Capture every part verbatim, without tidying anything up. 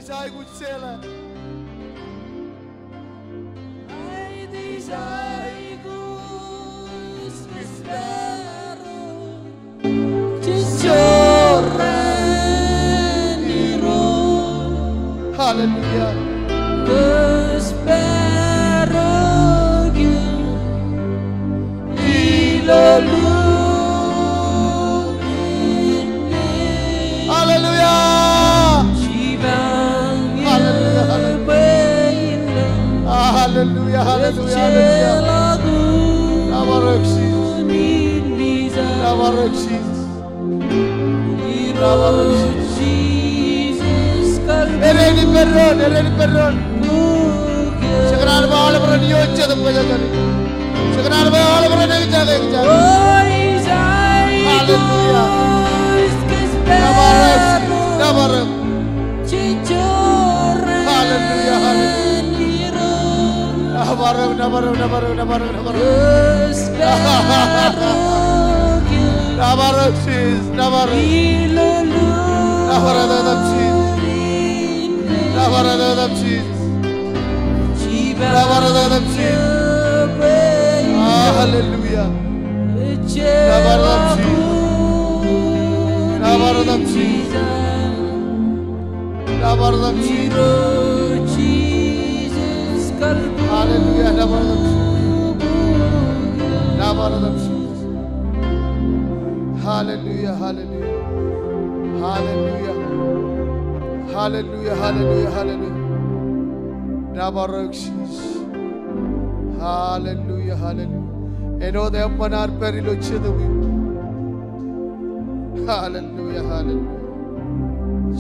Hallelujah. Hallelujah. Hallelujah, hallelujah. Hallelujah, hallelujah, hallelujah. Nōbar eok Jisōs. Nōbar eok Jisōs. Nōbar eok Jisōs. Edein ippān doon, edein ippān doon. Jekōṇaan bwe aolep ren ioon Jetōb Kwōjarjar in. Jekōṇaan bwe aolep ren eñjake, eñjake. Hallelujah. Nōbar eok, nōbar eok. Hallelujah, hallelujah. Nōbar eok, nōbar eok, nōbar eok, nōbar eok, nōbar eok. Nōbar eok Jisōs, nōbar eok. Nōbar eok, nōbar eok Jisōs. Nōbar eok, nōbar eok Jisōs. Nōbar eok, nōbar eok Jisōs. Hallelujah. Nōbar eok Jisōs. Nōbar eok Jisōs. Nōbar eok Jisōs. Hallelujah. Nōbar eok Jisōs. Nōbar eok Jisōs. Hallelujah, hallelujah. Hallelujah. Hallelujah, hallelujah, hallelujah. Nōbar eok Jisōs. Hallelujah, hallelujah. Āinwōt eṃṃan ad pād ilo Jetōb in. Hallelujah, hallelujah.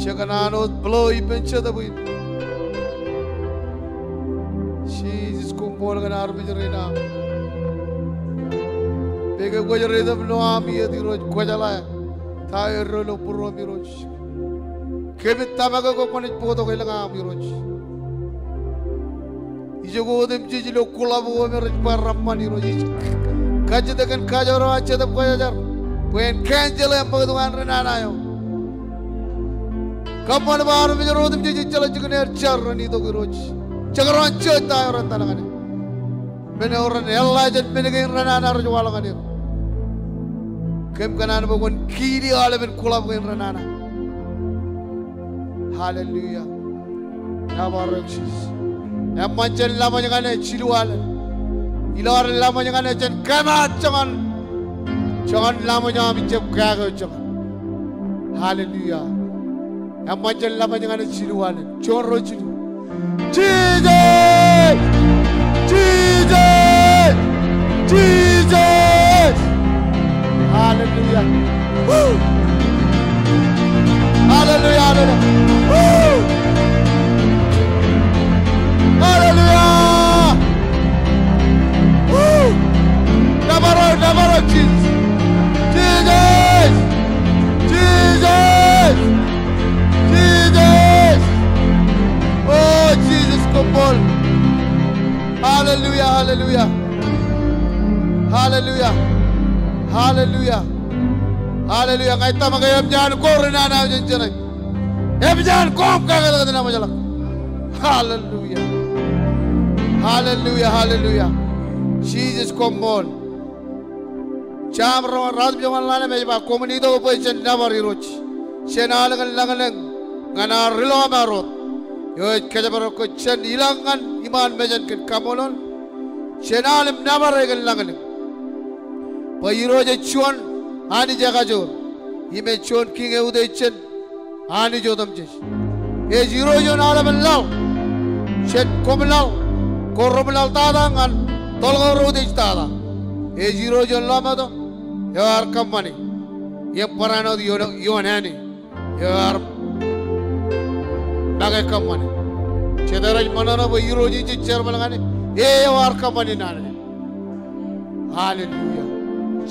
Jekōṇaan wōt blow ippān Jetōb in. Jisōs, koṃṃool kōn armej rein aṃ. Bwe ke kwōj reitok ilo aṃ iiet Irooj, kwōjeḷā ta eo eddo ilo būruōm Irooj. Kōmij tōmak eok kwōnaaj bōktok elōñ aṃ Irooj. Ijoko otemjej ilo kuḷab ko me rej bar reṃṃan Irooj. Ij kajjitōk kōn kajoor eo an Jetōb Kwōjarjar bwe en cancel e ṃakūtkūt an renana eo. Kōṃṃan bwe armej ro otemjej ejjeḷọk jikin aer jar ren itok Irooj. Jekdọọn jej ta eo ren etal ñan e. Men eo ren eḷḷā jān men kein renana rej waḷọk ñan er. Kōm kōṇaan bwe kwōn kiili aolepen kuḷab kein renana. Hallelujah. Nōbar eok Jisōs. Eṃṃan jen laṃōj ñan e jilu alen. Ilo ad laṃōj ñan e jen kōmaat joñan, joñan laṃōj eo aṃ ijab kake wōt joñan. Hallelujah. Eṃṃan jen laṃōj ñan e jilu alen. Juon, ruo, jilu. Jisōs! Jisōs! Jisōs! Hallelujah. Woo! Hallelujah, hallelujah. Woo! Hallelujah. Woo! Nōbar eok, nōbar eok Jisōs. Jisōs! Jisōs! Jisōs! O Jisōs, koṃṃool. Hallelujah, hallelujah. Hallelujah. Hallelujah. Hallelujah. Ña ij tōmak eō eṃōj an ko renana eo jān jeṇe. Eṃōj an ko aṃ kaketakōt naṃōjḷọk. Hallelujah. Hallelujah, hallelujah. Jisōs, koṃṃool. Sam ro, ruatimjuonñoul ḷalem ej ba, koṃwin itok bwe jen nōbar Irooj, jen al kōn lañlōñ ñan ad ri lọmọọr wōt eo ej kōjparok kōj, jen ilọk ñan iṃaan mejān kōn kaṃṃoolol, jen al im nōbar e kōn lañlōñ. Bwe Irooj ej juon Anij ekajoor, im ej juon Kiiñ eutiej jān Anij otemjej. Ej Irooj eo an aolepen laḷ, jān koṃ laḷ, ko reṃwilaḷ tata ñan toḷ ko reutiej tata. Ej Irooj eo an lọmeto, eo ear kōṃṃani, im barāinwōt ioon, ioon āne eo ear make kōṃṃani. Jet rej ṃōṇōṇō bwe Irooj in jej jerbal ñan e, e eo ear kōṃṃani naan kein. Hallelujah.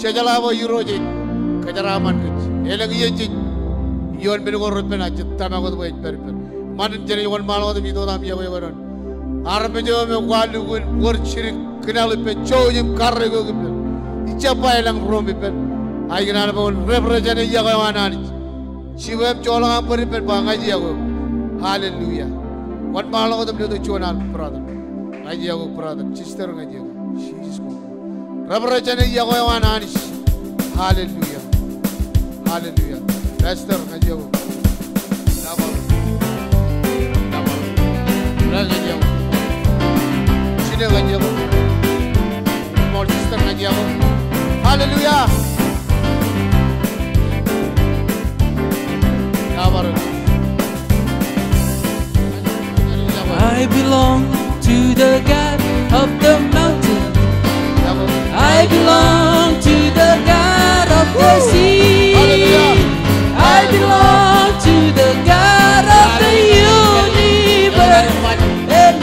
Jejeḷā bwe Irooj ej kōjeraaṃṃan kōj. Elōñ iien jej ioon men ko repen, ak jej tōmak wōt bwe ej pād ippād. Ṃantin jenaaj wōnṃaanḷọk wōt im itok wōt aṃ iọkwe eo doon. Armej eo me kwaar lukkuun wōr jidik kinaḷ ippān, jouj im karreoik eok ippān. Ij jab ba elōñ ruōm ippān. Ak ikōṇaan bwe kwōn represent e iọkwe eo an Anij. Jibwe im joḷọk aṃ bōd ippān bwe ña ij iọkwe eok. Hallelujah. Wōnṃaanḷọk wōt im letok juon al, brother. Ña ij iọkwe, brother. Sister, ña ij iọkwe. Jisōs koṃṃool. Reverend, ña ij iọkwe eo an Anij. Hallelujah. Hallelujah. Pastor, ña ij iọkwe. Nōbar. Nōbar. Brother, ña ij iọkwe. Jine, ña ij iọkwe. Koṃṃool, sister, ña ij iọkwe. Hallelujah. Nōbar. I belong to the God of the mountain. I belong to the God of the sea. Hallelujah. I belong to the God of the universe. And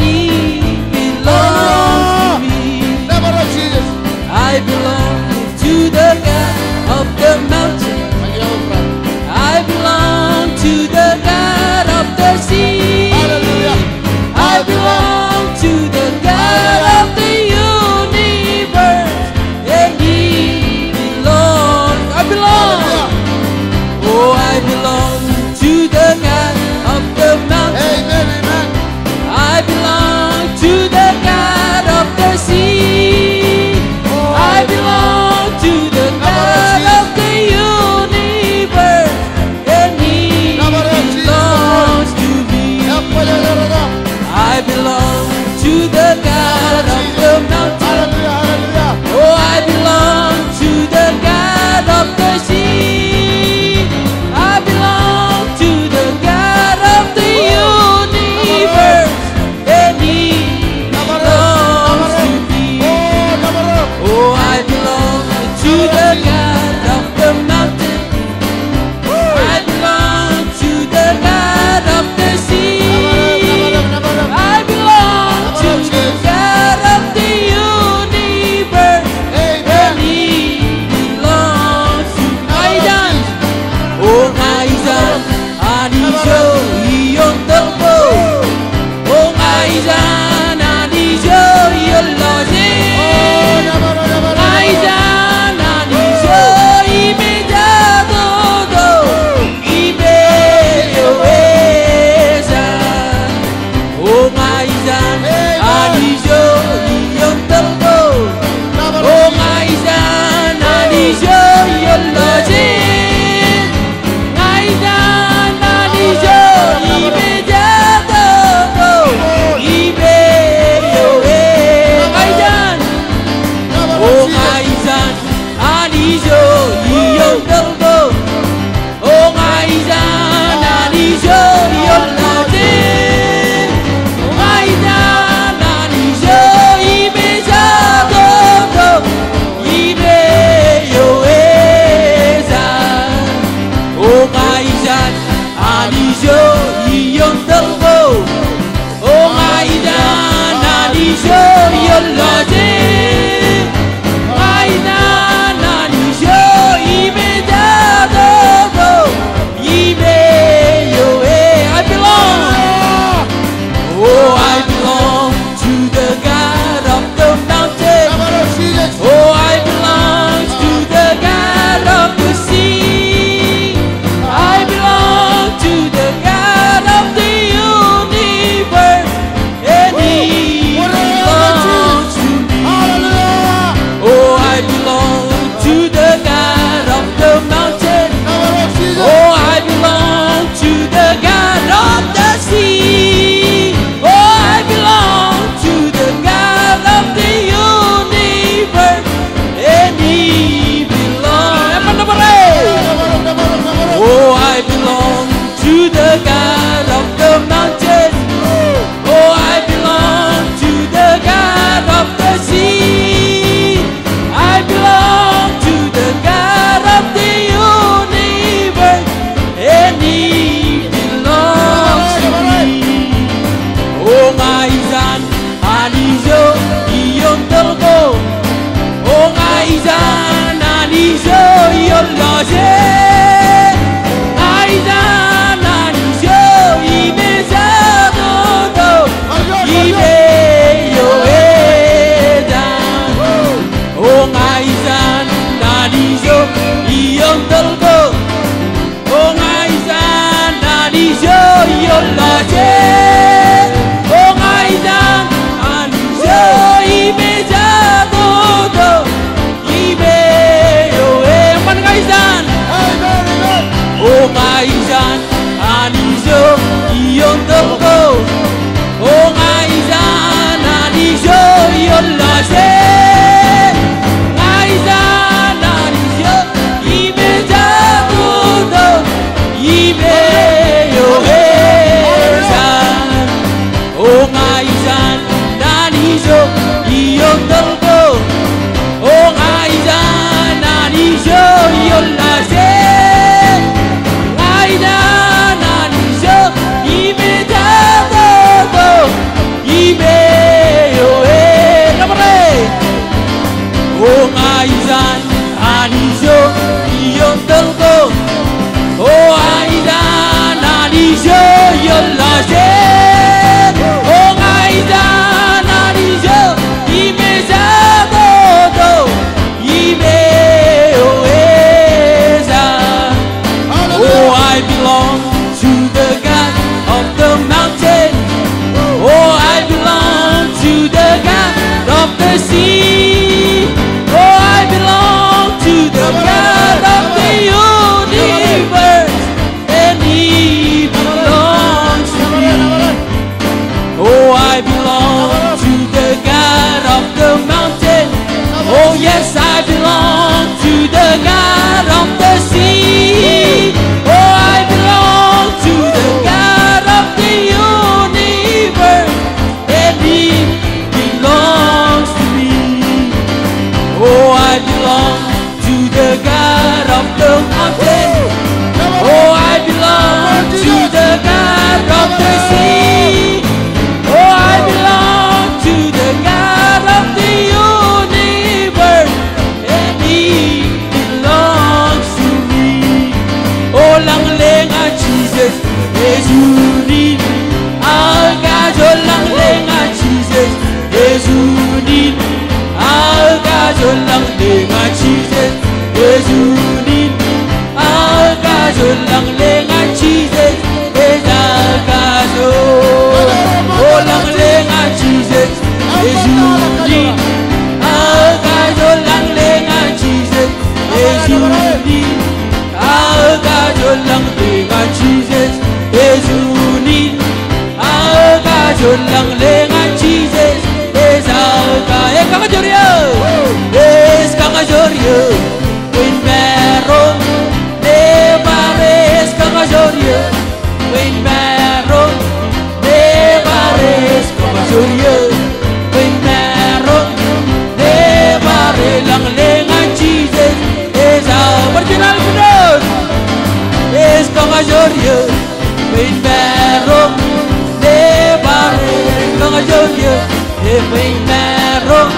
Bwe in maroñ,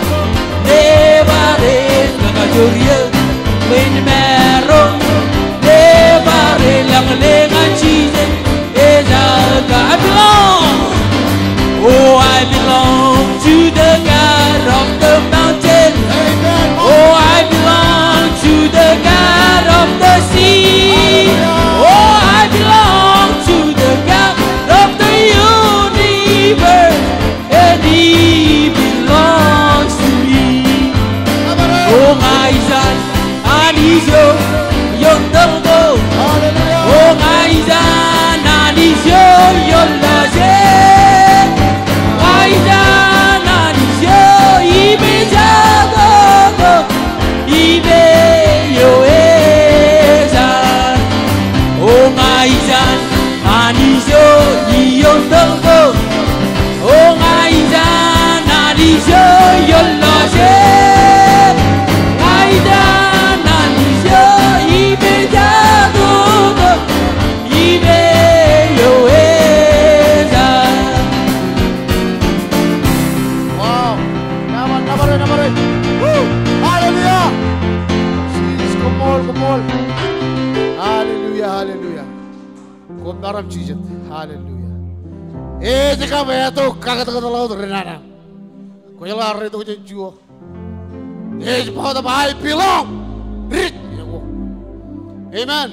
ij bar ej kakajoor eō. Bwe in maroñ, ij bar ej lañlōñ ñan Jisōs. Ej aō God. I belong. Oh, I belong to the God of the mountain. Amen. Oh, I belong to the God of the sea. Hallelujah. Oh, I belong to the God of the universe. And he belongs to me. O ña ij an Anij eo ioon tōl ko. Hallelujah. O ña ij an Anij eo ioon lọjet. Ña ij an Anij eo im ejako. Im eo ej an. O ña ij an Anij eo ioon tōl ko. O ña ij an Anij eo ioon lọjet. Ña ij an Anij eo im ejako. Im eo ej an. Wow. Nōbar, nōbar, nōbar. Woo! Hallelujah. Jesus, koṃṃool, koṃṃool. Hallelujah, hallelujah. Koṃ maroñ jijet. Hallelujah. Ej kab eto kakōtkōt ḷọk ri nana. Kwōjeḷā rej itok jān juon. Ej part of I belong. Ri. Amen.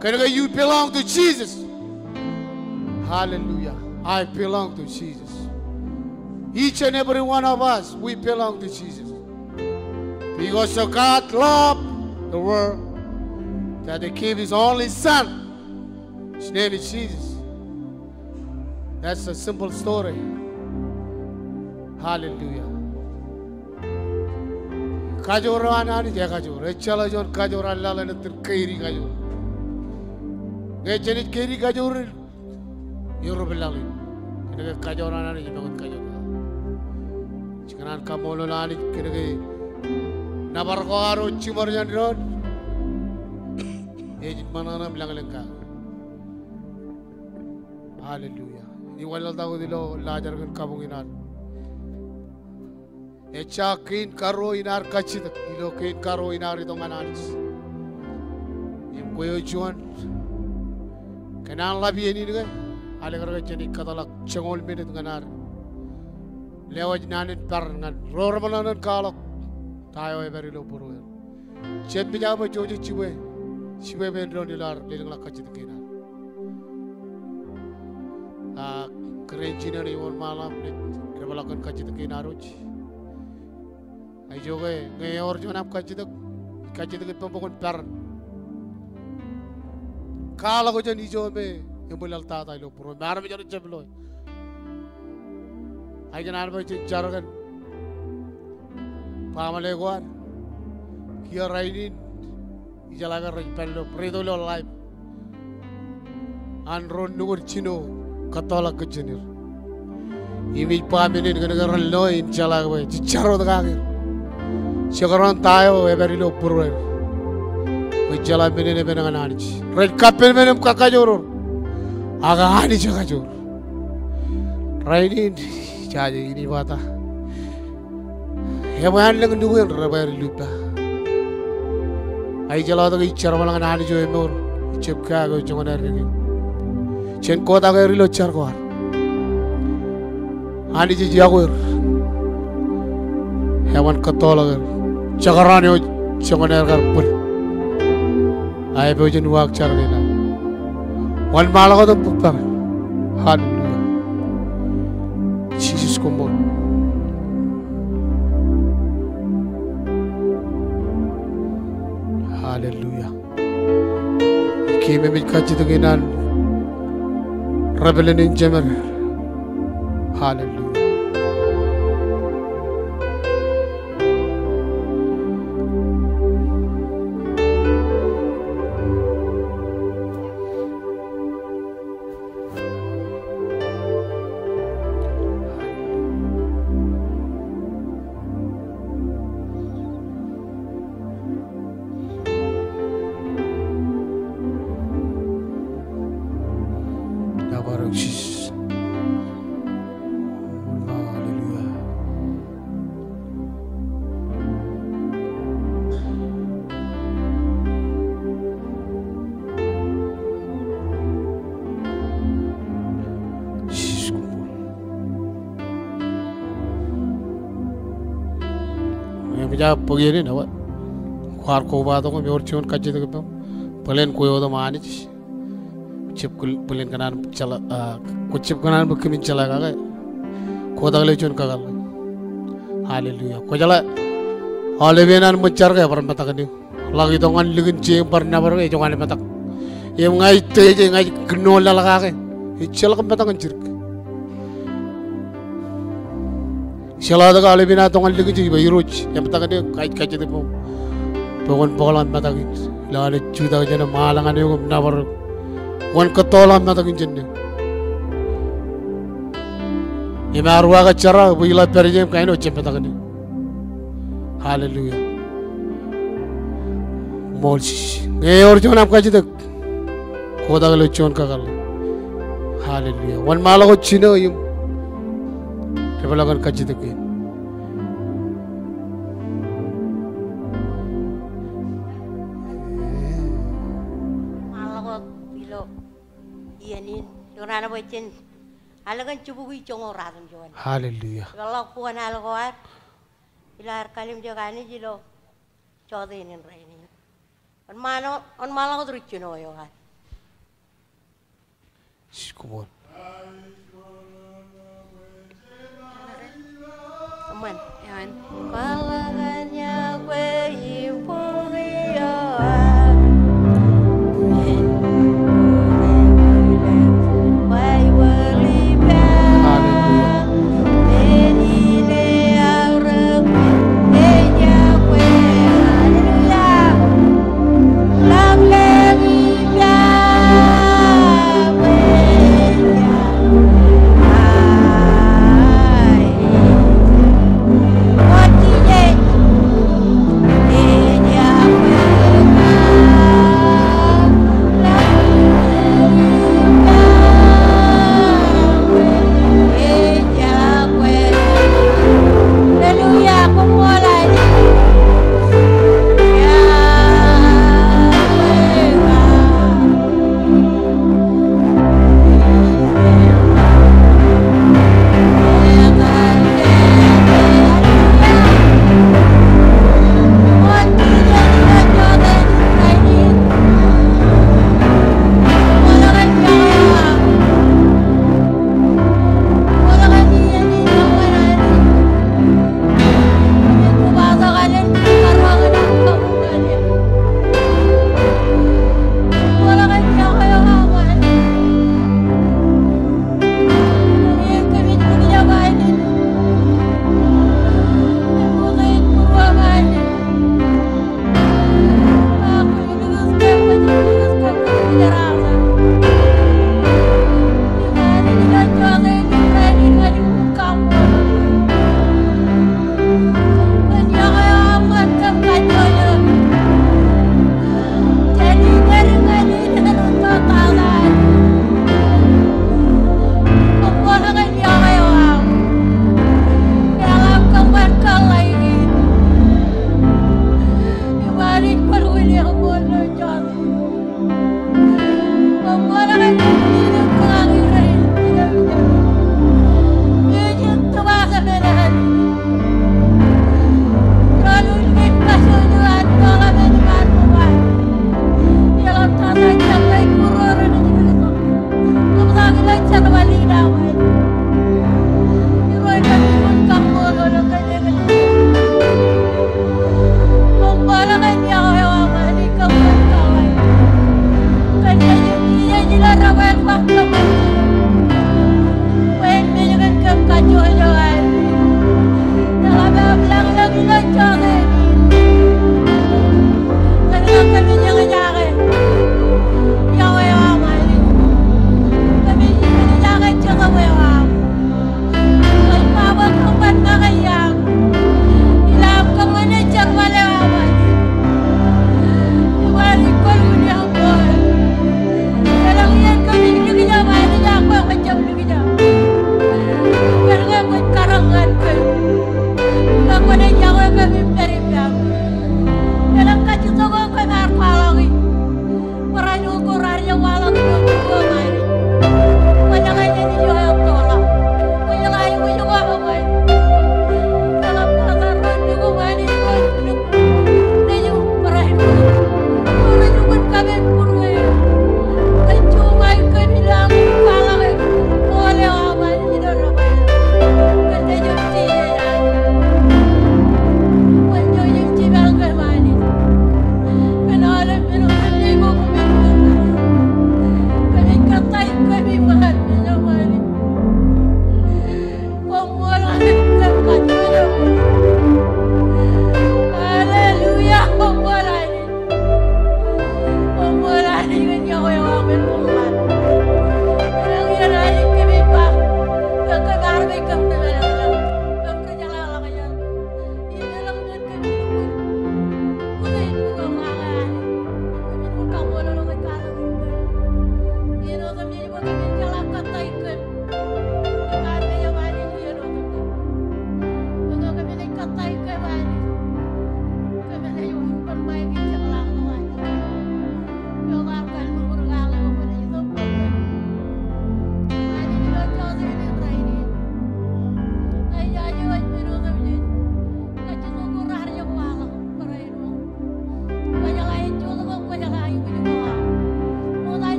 Kōnke you belong to Jesus. Hallelujah. I belong to Jesus. Each and every one of us, we belong to Jesus. Because so God loved the world that he gave his only son. His name is Jesus. That's a simple story. Hallelujah. Kajoor eo an Anij ekajoor. Ejjeḷọk juon kajoor an laḷ en itōn keidi kajoor. Ñe jenaaj keidi kajoor in, erup laḷ in. Kōnke kajoor an Anij ej ṃōkaj kajoor. Ij kōṇaan kaṃṃoolol Anij kōnke nōbar ko ad wōt jiṃor jān doon. Ej ṃōṇōṇō im lañlōñ kake. Hallelujah. Iwanlaḷtak wōt ilo laajrak in kabuñ in ad. Ejja kein karuo in ad kajjitōk ilo kein karuo in ad itok ñan Anij. Im kwe eo juon kōn an ḷap iien in ke, alikkar ke jenaaj kōtḷọk joñoul minit ñan ad lewōj naan in peran ñan ro reṃōṇōṇō in kwaḷọk ta eo epād ilo būrueir. Jab mijak bwe jouj im jibwe, jibwe ippān doon ilo ad lelōñḷọk kajjitōk kein ad. A, kōrā in jinen ej wōnṃaanḷọk im depḷọk kōn kajjitōk kein ad wōj. A ijoke ñe ewōr juon aṃ kajjitōk, kajjitōk ippaṃ bwe kwōn peran. Kwaḷọk jān ijo me eṃwilaḷ tata ilo būruōṃ. Armej rej jab loe. A ikōṇaan bwe jen jar kōn baaṃle ko ad. Kiiō rainin ijeḷā ke rej pād ilo, rej itok ilo live an ro nukun jino kōttoḷọk kōj jān er. Im ij ba men in kōnke ren loe im jeḷā ke bwe jej jar wōt kake er. Jekdọọn ta eo epād ilo būrueir. Bwe jeḷā men in epen ñan Anij. Rej kappenpen im kakkajoor er. Ak Anij ekajoor. Rainin, jaje in ij ba ta. Ebwe an lōñ nukwe en rej bwe ri lukkuun. A ijeḷā tok ij jerbal ñan Anij eo emour, ijab kake eo joñan aer dekōj. Jen kotak er ilo jar ko ad. Anij ej yokwe er. Eban kōttoḷọk er. Jekdọọn eo joñan aer kar bōd. A epojak in uwaak jar kein ad. Wōnṃaanḷọk wōt im bōk bōk. Hallelujah. Jisōs koṃṃool. Hallelujah. Keememej kajjitōk in an replōñ in jemed. Hallelujah. Nōbar eok Jisōs. Im ij bōk iien in, ewa, kwaar kobatok im ewōr juon kajjitōk ippaṃ bōlen kwe otem Anij. Jab kōn, bōlen kōṇaan jeḷā, ah, kwō jab kōṇaan bwe kōmin jeḷā kake. Kotak ilo juon kakōḷḷe. Hallelujah. Kwō jeḷā, aolepān an ṃōj jar ke ebar metak in eō. Ḷak itok ñan likin jein bar nōbar ke ej juon metak. Im ña ij tō, ej, ña ij kōnono laḷ kake, ejjeḷọk metak in jidik. Jeḷā tok aolepān an tok ñan likin jein, iba Irooj, emetak in eō, kajjitōk ippaṃ bwe kwōn bōkḷọk metak in. Ilo an jutak jān ṃaal ñan eok im nōbar eok. Kwōn kōttoḷọk metak in jān eō. Im ear uwaake jerā bwe iḷak pād ijeṇ im kain eo ejjab metak in eō. Hallelujah. Ṃool Jisōs. Ñe ewōr juon aṃ kajjitōk, kotak ilo juon kakōḷḷe. Hallelujah. Wōnṃaanḷọk wōt jino im depḷọk kōn kajjitōk kein. Wōnṃaanḷọk wōt ilo iien in, ikōṇaan bwe jen al kōn jibukwi joñoul ruatimjuon. Hallelujah. Ipeḷḷọk bukwōn al ko ad ilo ad kalimjek Anij ilo jọteen in rainin. Wōnṃaanḷọk, wōnṃaanḷọk wōt ri jino eo ad. Sikuṃṃan. Amen. Amen.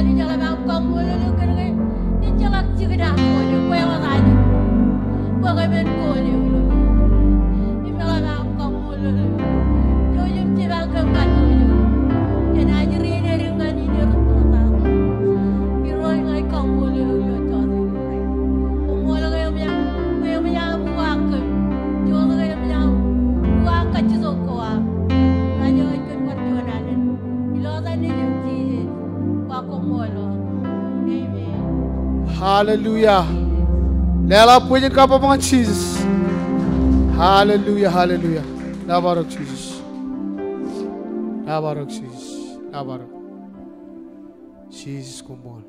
Im eḷap aṃ kaṃṃoolol eok kōn ke ejjeḷọk jikid aṃ kool eok, kwe ḷọk ajri bwe kōmin kool eok. Im eḷap aṃ kaṃṃoolol eok. Jouj im jipañ kōm kajjojo kōn ajri in edik ñan in erūtto ta. Irooj, ña ij kaṃṃoolol eok ilo jota in. Koṃṃool ke eṃōj aṃ, ke eṃōj aṃ uwaak kōm. Jota ke eṃōj aṃ uwaak kajjitōk ko aṃ. Ña ij kōn bar juon alen. Ilo etan Nejūṃ Jisōs, ba koṃṃool. Amen. Hallelujah. Leḷọk bwijin kabbokbok ñan Jisōs. Hallelujah, hallelujah. Nōbar eok Jisōs. Nōbar eok Jisōs. Nōbar eok. Jisōs koṃṃool.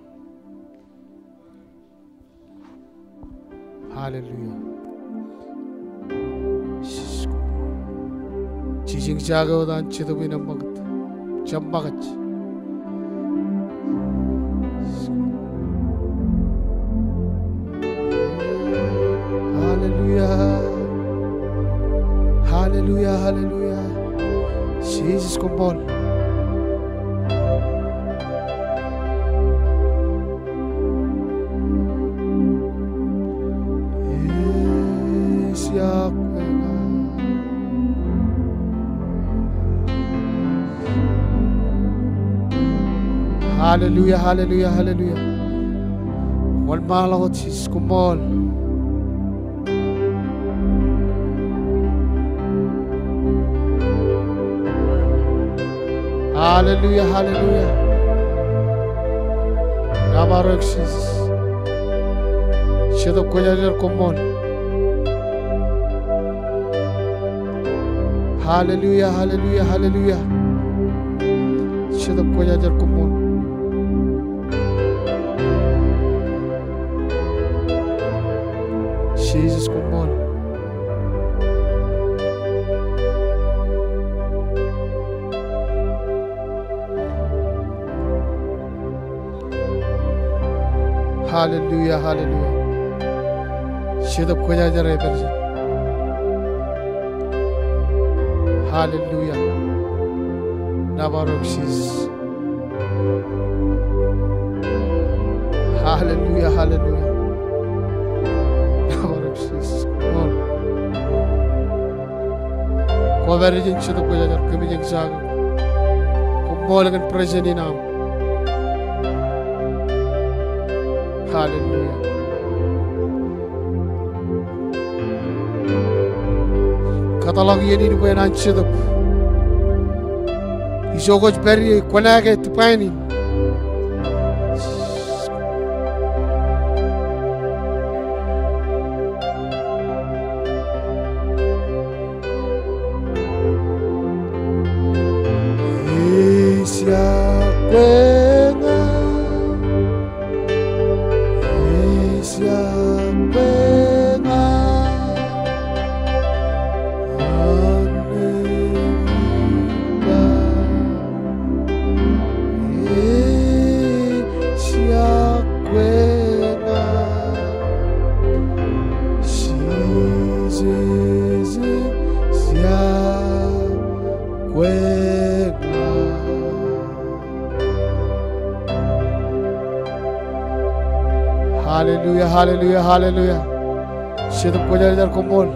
Hallelujah. Jisōs. Jijeñ jako wōt an Jetōb in eṃṃakūt. Jeṃṃakūt. Hallelujah. Hallelujah, hallelujah. Jisōs koṃṃool. Hallelujah, hallelujah, hallelujah. Wōnṃaanḷọk wōt Jisōs, koṃṃool. Hallelujah, hallelujah. Nōbar eok Jisōs. Jetōb Kwōjarjar, koṃṃool. Hallelujah, hallelujah, hallelujah. Jetōb Kwōjarjar, koṃṃool. Jisōs, koṃṃool. Hallelujah, hallelujah. Jetōb Kwōjarjar ej pād ijin. Hallelujah. Nōbar eok Jisōs. Hallelujah, hallelujah. Nōbar eok Jisōs. Koṃṃool. Kwōpād ijin Jetōb Kwōjarjar, kōmij eñjake. Koṃṃool kōn presence in aṃ. Hallelujah. Kōtḷọk iien in bwe en an Jetōb. Ijo kwōj pād ie, kwōnaaj ke tūbwāān in. Ej iọkwe ña. Ej iọkwe ña, anne ippa. Ej iọkwe ña, Jisōs, ej iọkwe ña. Hallelujah, hallelujah, hallelujah. Jetōb Kwōjarjar, koṃṃool.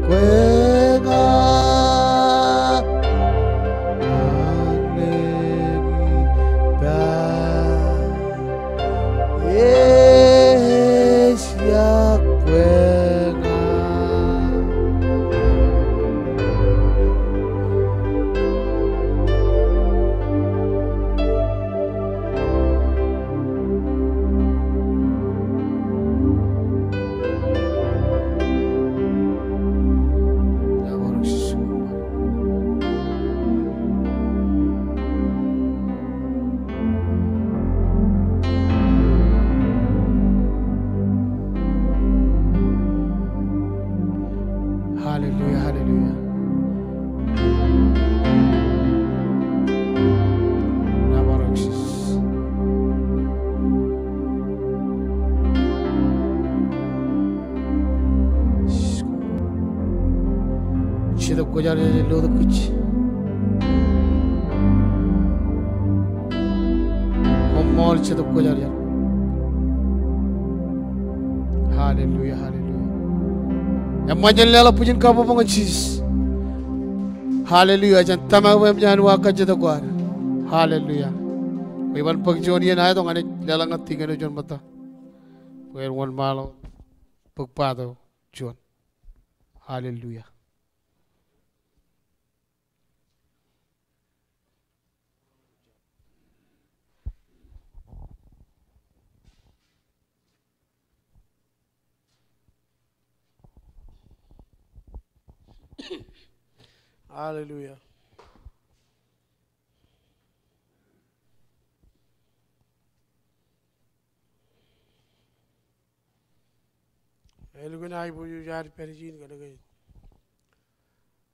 Kwe ña, anne ippa. Ej iọkwe ña, Jetōb Kwōjarjar ej lotōk kōj. Koṃṃool Jetōb Kwōjarjar. Hallelujah, hallelujah. Eṃṃan jen leḷọk bwijin kabbokbok ñan Jisōs. Hallelujah. Jen tōmak bwe eṃōj an uwaak kajjitōk ko ad. Hallelujah. Bwe iban bōk juon iien aetok ñan ej leḷọk ñan tikōn eo juon ṃōtta. Bwe en wōnṃaanḷọk bōk part eo juon. Hallelujah. Hallelujah. Elukkuun aiboojoj ad pād ijin kōnke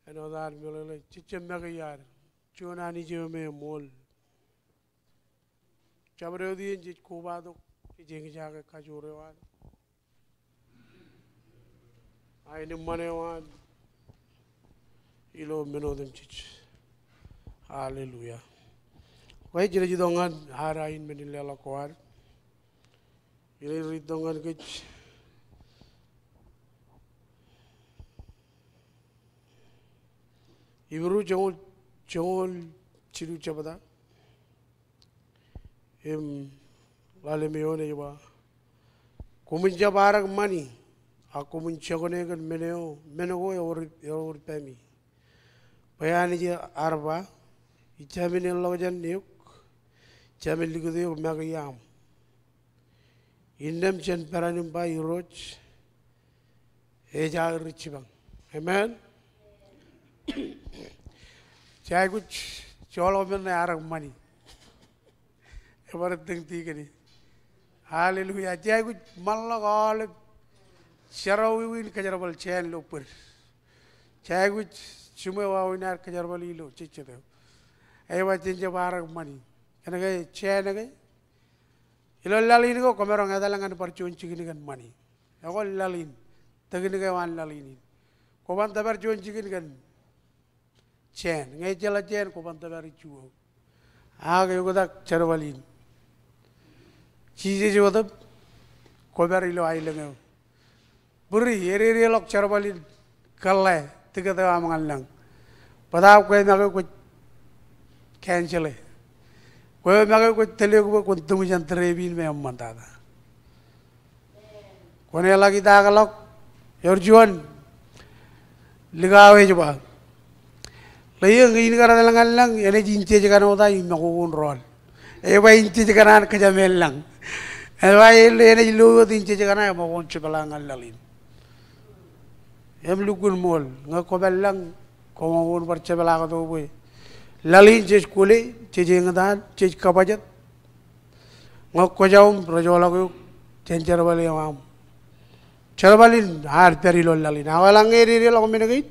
āinwōt ad meḷeḷe jej jab make iar juon Anij eo me eṃool. Jabdewōt iien jej kobatok, jej eñjake kajoor eo an. Aenōṃṃan eo an ilo men otemjej. Hallelujah. Bwe jenaaj itok ñan ad ain men in leḷọk ko ad. Inaaj riit tok ñan kōj Hibru joñoul, joñoul jilu jebta im ḷalem eoon ej ba, koṃwin jab arōk ṃani, ak koṃwin jokwane kōn men eo, men ko ewōr, ewōr pāmi. Bwe Anij ear ba, ij jāmin eḷḷọk jān eok, jāmin likūt eok make iaam. Innām jen peran im ba Irooj ej aō ri jipañ. Amen. Jej aikuj joḷọk men ṇe arōk ṃani. Ebar tōñtōñin. Hallelujah. Jej aikuj ṃanḷọk aolep jerọwiwi in kōjerbal jāān ilo bōd. Jej aikuj jiṃwe wāween ad kōjerbal ilo jejjet eo. Ej ba jen jab arōk ṃani. Kōnke jāān ke ilo laḷ in ko kwōmaroñ etal ñan bar juon jikin kōn ṃani. Ekwe laḷ in, tōkin ko an laḷ in in. Kwōban tōpar juon jikin kōn jāān. Ñe ejjeḷọk jāān kwōban tōpar iju eo. Ak eoktak jerbal in. Jisōs eo eotak kwōpar ilo aelōñ eo. Bōd eo ededeḷọk jerbal in kōḷḷā tikōt eo aṃ ñan lañ. Bōtaab kwe make kwōj cancel e. Kwe make kwōj tōl eok bwe kwōn tūṃ jān trap in me eṃṃan tata. Kwōn eḷak itaakḷọk, ewōr juon likao ej ba, ḷeo, ñe in kar etal ñan lañ, enaaj inches kaṇe wōt aō iṃakoko in rọọl. Ej ba inches kaṇe an kōjām in lañ. Ej ba enaaj lo wōt inches kaṇe iṃakoko in jepḷaak ñan laḷ in. Im lukkuun ṃool, ñe kwōpād lañ, kwō ṃakoko in bar jepḷaaktok bwe laḷ in jej kwōle, jej eñtaan, jej kabajet. Ñe kwōjaṃ im rej joḷọk eok jān jerbal eo aṃ. Jerbal in ear pād ilo laḷ in. Ak eḷaññe ededeḷọk men kein,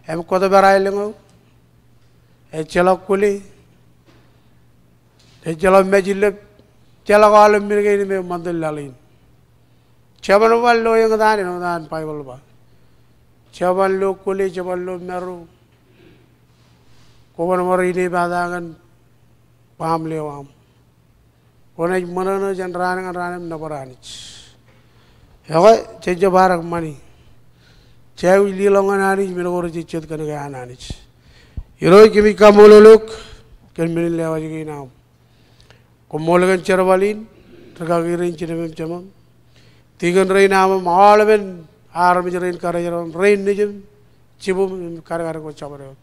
im kwō tōpar aelōñ eo, ejjeḷọk kwōle, ejjeḷọk mājilep, ejjeḷọk aolep men kein me eṃṃan tōl laḷ in. Jeban bar lo eñtaan, āinwōt an Baibōḷ ba. Jeban lo kwōle, jeban lo maro. Kwōban bar inepata ñan baaṃle eo aṃ. Kwōnaaj ṃōṇōṇō jān raan ñan raan im nōbar Anij. Ekwe, jen jab arōk ṃani. Jej aikuj leḷọk ñan Anij men ko rejejjet kōnke an Anij. Irooj, kōmij kaṃṃoolol eok kōn men in lewōj kein aṃ. Koṃṃool kōn jerbal in, rikaki rein jinōb im jemām. Tikōn rein aṃ im aolepen armej rein karijerbal im rein nejiṃ, jibwiṃ im kadkad ko jabdewōt.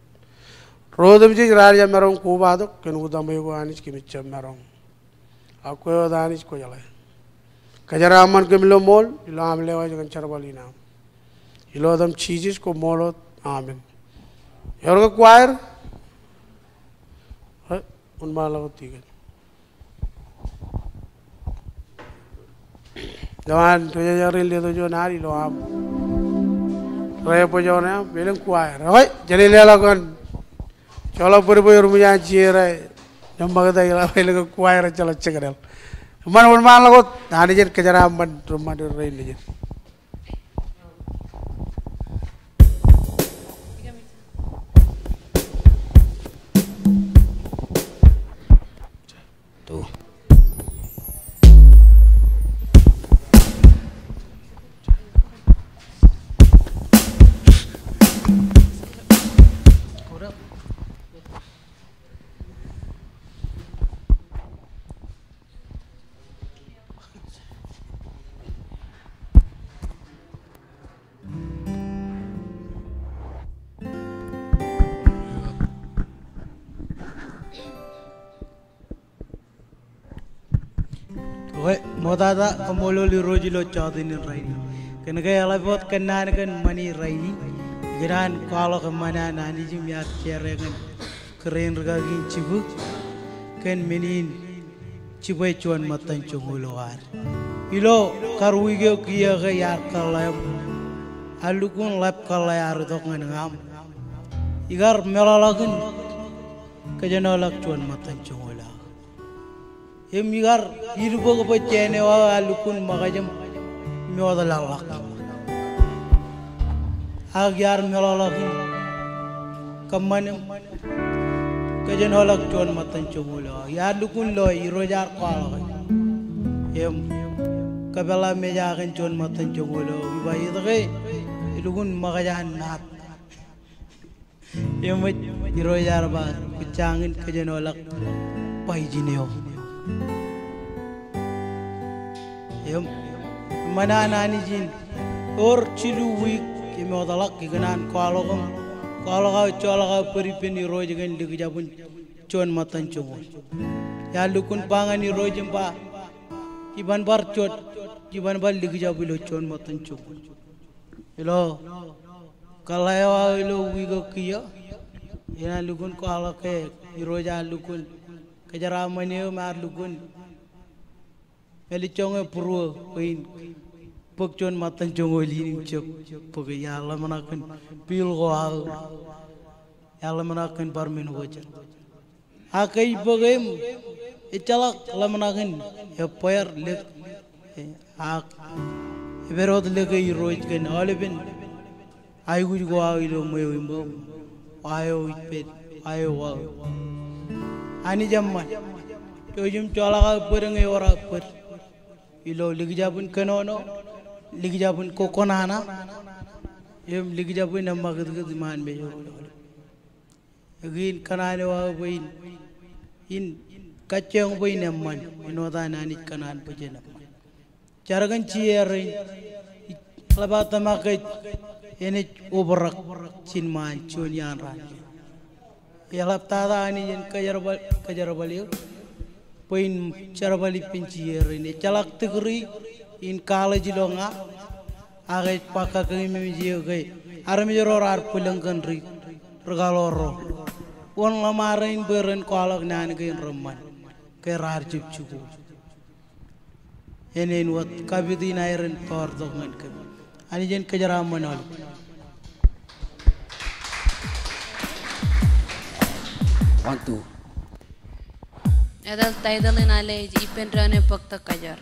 Ro otemjej raar jab maroñ kobatok kōn utaṃwe ko Anij kōmij jab maroñ. Ak kwe wōt Anij kwōjeḷā. Kōjeraaṃṃan kōm ilo ṃool, ilo aṃ lewōj kōn jerbal in aṃ. Ilo etaṃ Jisōs koṃṃool wōt. Amen. Ewōr ke choir? Ej, wōnṃaanḷọk wōt tikōn. Ilo an ri-jeje rein letok juon ad ilo aṃ. Rej bōk juon aṃ, elōñ choir. Okay, jen leḷọk ñan joḷọk bōd bwe ear ṃōj an share e. Ej ṃakūt aō ḷọk elōñ choir ejjeḷọk jekdọọn. Eṃṃan, wōnṃaanḷọk wōt, Anij en kōjeraaṃṃan ri-jeje rein nejin. Tata, kaṃṃoolol Irooj ilo jota in rainin. Kōn ke eḷap wōt kōnnaan kōn ṃani rainin, ikōṇaan kwaḷọk eṃṃan an Anij im iar share kōn kōrā in rūkaki in jibū kōn men in jibwe juon ṃōttan joñoul eo ad. Ilo kar wiik eo kiiō ke iar kōḷḷā im ear lukkuun ḷap kōḷḷā ear itok ñan ña im ikar meḷọkḷọk in kōjenolọk juon ṃōttan joñoul eo aō. Im ikar ilbōk bwe jān eo aō ear lukkuun ṃōkaj im mootḷọkḷọk. Ak iar meḷọkḷọk in kōṃṃan im kōjenolọk juon ṃōttan joñoul eo aō. Iar lukkuun loe, Irooj ear kwaḷọk e. Im kōpeḷḷā mejā kōn juon ṃōttan joñoul eo aō, ij ba etke elukkuun ṃōkaj an naat. Eṃōj, Irooj ear ba, kwōj jañin kōjenolọk bajjek eo. Im eṃṃan an Anij in, ewōr jilu wiik emootḷọk, ikōṇaan kwaḷọk im, kwaḷọk aō, joḷọk aō bōd ippān Irooj kōn likjabwin juon ṃōttan joñoul. Iar lukkuun ba ñan Irooj im ba, iban bar jot, iban bar likjab ilo juon ṃōttan joñoul. Ilo kōḷḷā eo aō ilo wiik eo kiiō, ikōṇaan lukkuun kwaḷọk ke Irooj ear lukkuun kōjeraaṃṃan eō im ear lukkuun mālejjoñe būruō bwe in bōk juon ṃōttan joñoul in im jab bōk e. Iar ḷōmṇak kōn bill ko aō, iar ḷōmṇak kōn bar men ko jān. Ak ke ij bōk e im ejjeḷọk ḷōmṇak in ebbeer, lōk, e, ak epād wōt lōke Irooj kōn aolepen aikuj ko aō ilo ṃweo iṃō, wa eo ij pād, wa eo aō. Anij eṃṃan. Jouj im joḷọk aō bōd ñe ewōr aō bōd. Ilo likjabwin kōnono, likjabwin kokōṇaṇa, im likjabwin eṃṃakūtkūt iṃaan mejorrā. Ekwe in kōṇaan eo aō bwe in, in kajjioñ bwe in eṃṃan, āinwōt an Anij kōṇaan bwe jen eṃṃan. Jar kōn jiere in, ij ḷap aō tōmak ke enaaj obrak ijin ṃaan juon iaan raan. Eḷaptata Anij en kōjerbal, kōjerbal eō bwe in jerbal ippān jiere in. Ejjeḷọk degree in college ilo ña, ak ej ba kakkōṃṃan eō ke armej ro raar bwilōñ kōn ri, rikaḷoor ro. Wōn ḷōṃaro in bwe ren kwaḷọk naan kein reṃṃan ke raar jab jikuuḷ. Eñin wōt kapit in aer en tọọr tok ñan kōm. Anij en kōjeraaṃṃan aolep. One, two. Etal title in alen ej Ippān Doon in Bōktok Kajoor.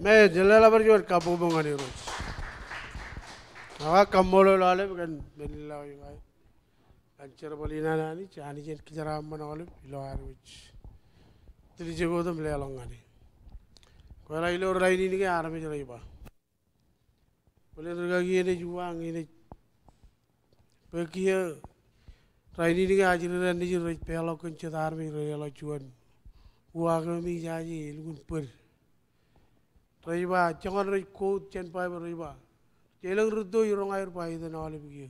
Amen. Jen leḷọk bar juon kabbokbok ñan Irooj. Ak kaṃṃoolol aolep kōn men in ḷọk eo aō. Kōn jerbal in an Anij, Anij en kōjeraaṃṃan aolep ilo ad wōj tiljek wōt im leḷọk ñan e. Kwōjeḷā ilo rainin ke armej rej ba, bōlen rūkaki eṇ ej uwaak ñe eṇ ej bwe kiiō rainin ke ajri raṇ nejid rej peḷọk kōn jet armej rej leḷọk juon uwaak eo me ijaje elukkuun bōd. Rej ba, joñan rej quote jān Baibōḷ rej ba, elōñ rūtto iroñ aer ba etan aolep kiiō.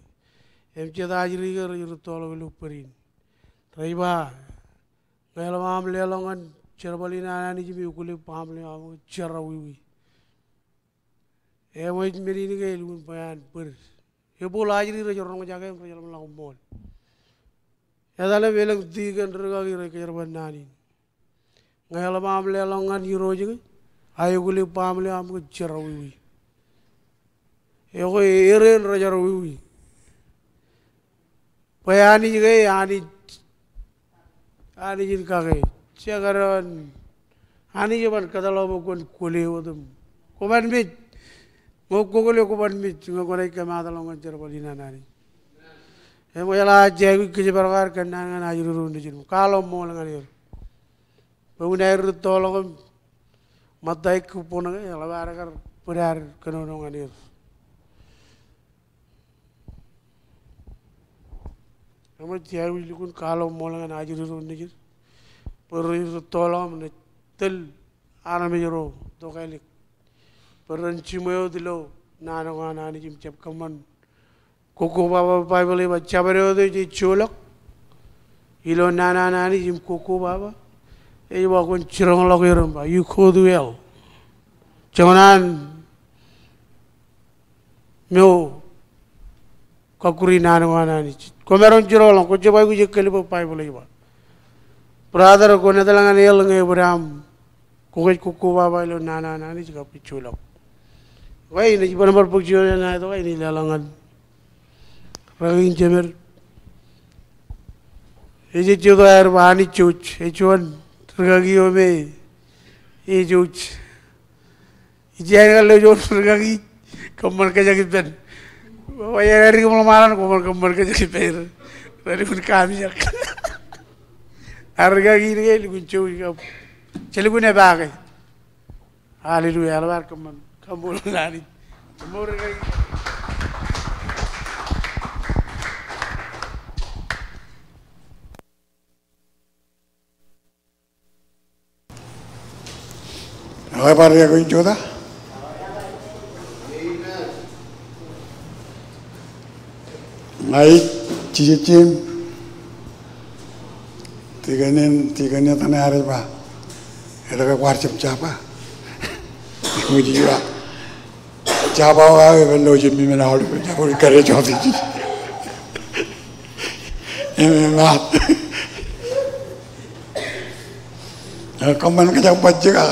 Im jet ajri ke rej rūttoḷọk ilo bōd in. Rej ba, ñe eḷap aṃ leḷọk ñan jerbal in an Anij im ekwōle baaṃle eo aṃ ke jerọwiwi. Eṃōj men in ke elukkuun bwe an bōd. Ebooḷ ajri rej roñjake im rej jeḷā ḷọk ṃool. Etal im elōñ tikōn rūkaki rej kōjerbal naan in. Ñe eḷap aṃ leḷọk ñan Irooj ke, aekwōle baaṃle eo aṃ ke jerọwiwi. Ekwe, erreo rej jerọwiwi. Bwe Anij ke, Anij, Anij in kake. Jekdọọn Anij eban kōtḷọk bwe kwōn kwōle wōt im kwōban mej. Ñe kwōkwōle kwōban mej, ñe kwōnaaj kōmaatḷọk ñan jerbal in an Anij. Im eḷap aō jab kōjparok ad kōnnaan ñan ajri ro nejid. Kwaḷọk ṃool ñan er. Bwe wōn aer rūttoḷọk im ṃōtta ikkū bōn ke, eḷap ad kar bōd ad kōnono ñan er. Eṃōj, jab lukkuun kwaḷọk ṃool ñan ajri ro nejid. Bwe rej rūttoḷọk im naaj tōl armej ro tokālik. Bwe ren jiṃwe wōt ilo naan ko an Anij im jab kōṃṃan kōkobaba. Baibōḷ ej ba jabdewōt eo ej joḷọk ilo naan an Anij im kōkobaba ej ba kwōn jiroñḷọk er im ba, you go to hell. Joñan an mo kọkkure naan ko an Anij. Kwōmaroñ jiroñḷọk, kwōj jab aikuj ekkōl bwe Baibōḷ ej ba. Brother, kwōn etal ñan hell ñe ebōd aṃ kwō kōkobaba ilo naan an Anij kab kwōj joḷọk. Ekwe, inaaj bar bōk juon ṇa tok, inaaj leḷọk ñan rūkaki in jemed. Ej ej jota aer ba Anij jouj, ej juon rūkaki eo me ej jouj. Ij āinwōt lo juon rūkaki, kōṃṃan kōjak ippān. Bwe ear dik im ḷōṃaro, kōṃṃan, kōṃṃan kōjak ippān. Relukkuun kaamijak. Ak rūkaki in ke elukkuun jouj kab jelukkuun epaake. Hallelujah. Eḷap ad kōṃṃan kaṃṃoolol Anij. Kōṃṃool rūkaki. Ekwe, bar iọkwe in jota. Ña ij Jijejiem, tikōn in, tikōn in etan eo rej ba, etke kwaar jab jaba? Im ij ba, jaba eo aō eban lo jab men aolep, jab eo ej kar jota ijin. Im, im, a. Kōṃṃan kōjak bajjek, a,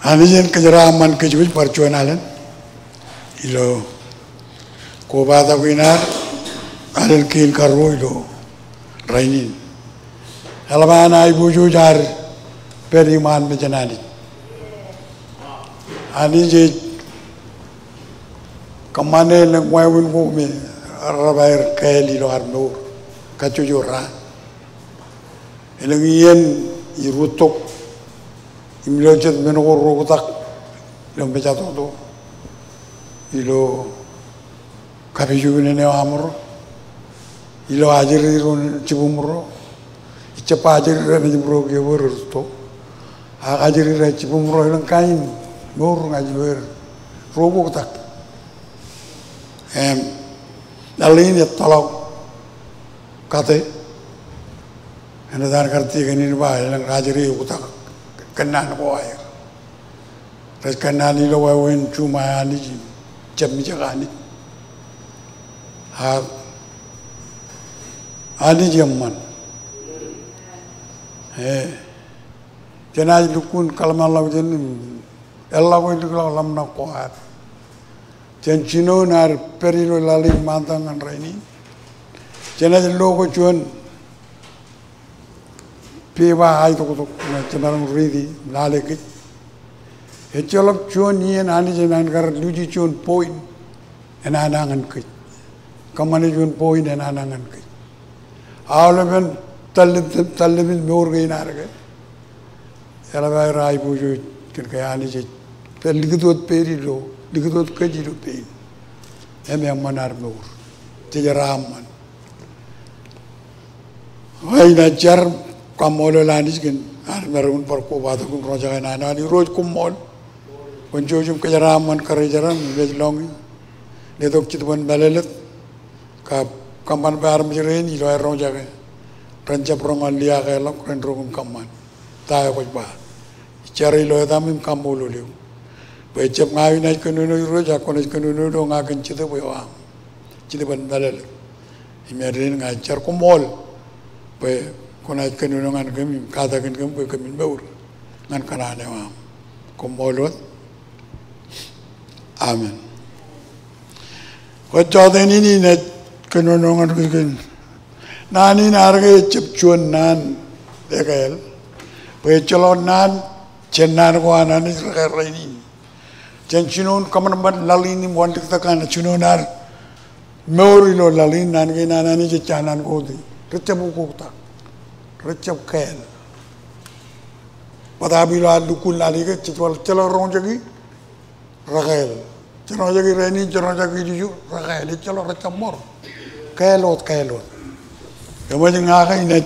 Anij en kōjeraaṃṃan kōjwōj bar juon alen ilo kobatok in ad, alen kein karuo ilo rainin. Eḷap an aiboojoj ad pād iṃaan mejān Anij. Anij ej kōṃṃane elōñ wāween ko me rebar kāāl ilo ad mour kajjojo raan. Elōñ iien ij rūttok im ilo jet men ko reoktak ilo mejatoto, ilo kapijuknen eo aṃro, ilo ajri ro jibuṃro. Ij jab ba ajri ro najiṃro kiiō bwe rūtto, ak ajri ro jibuṃro elōñ kain mour ña ij lo er reoktak. Im eḷap in ettoḷọk kate, eṇ etan kar tikōn in ba elōñ ajri eoktak kōnnaan ko aer. Rej kōnnaan ilo wāween juṃae Anij im jab mijak Anij. Ak Anij eṃṃan. E, jenaaj lukkuun kōḷmānḷọkjeṇ im eḷḷọk eo likḷọk ḷōmṇak ko ad jān jinoin ad pād ilo laḷ in ṃaantak ñan rainin. Jenaaj lo kōj juon peba aetoktok ñe jemaroñ riiti lale kōj. Ejjeḷọk juon iien Anij enañin kar luji juon point enana ñan kōj. Kōṃṃane juon point enana ñan kōj. Aolepen tōllep, tōllepin mour kein ad ke, eḷap aer aiboojoj kōn ke Anij ej pād likūt wōt pein ilo, likūt wōt kōj ilo pein. Im eṃṃan ad mour. Jej jeraaṃṃan. Inaaj jar kaṃṃoolol Anij kōn armej rein bar kobatok im roñjake naan eo an. Irooj koṃṃool. Kwōn jouj im kōjeraaṃṃan karijeran im ej lọñiiñ. Letok Jetōb in mālōtlōt kab kōṃṃan bwe armej rein ilo aer roñjake ren jab roñ an liaakḷọk, ren roñ im kōṃṃan ta eo kwōj ba. Ij jar ilo etaṃ im kaṃṃoolol eok. Bwe ejjab ña eo inaaj kōnono Irooj, ak kwōnaaj kōnono ilo ña kōn Jetōb eo aṃ. Jetōb in mālōtlōt. Im āindein ña ij jar koṃṃool bwe kwōnaaj kōnono ñan kōm im katakin kōm bwe kōmin mour ñan kōṇaan eo aṃ. Koṃṃool wōt. Amen. Bwe jọteen in inaaj kōnono ñan kōj kōn naan in ear ke ejjab juon naan ekāāl. Bwe ejjeḷọk naan jān naan ko an Anij rekāāl rainin. Jān jinoin kōṃanṃan laḷ in im wanlōñtak ñan jinoin ad mour ilo laḷ in, naan kein an Anij ejja naan ko wōt. Rejjab ukoktak. Rejjab kāāl. Bōtaab ilo ad lukkuun lale ke jej bar ejjeḷọk roñjake, rekāāl. Jej roñjake rainin, jej roñjake ilju, rekāāl. Ejjeḷọk, rejjab ṃor. Kāāl wōt, kāāl wōt. Eṃōj ña ke inaaj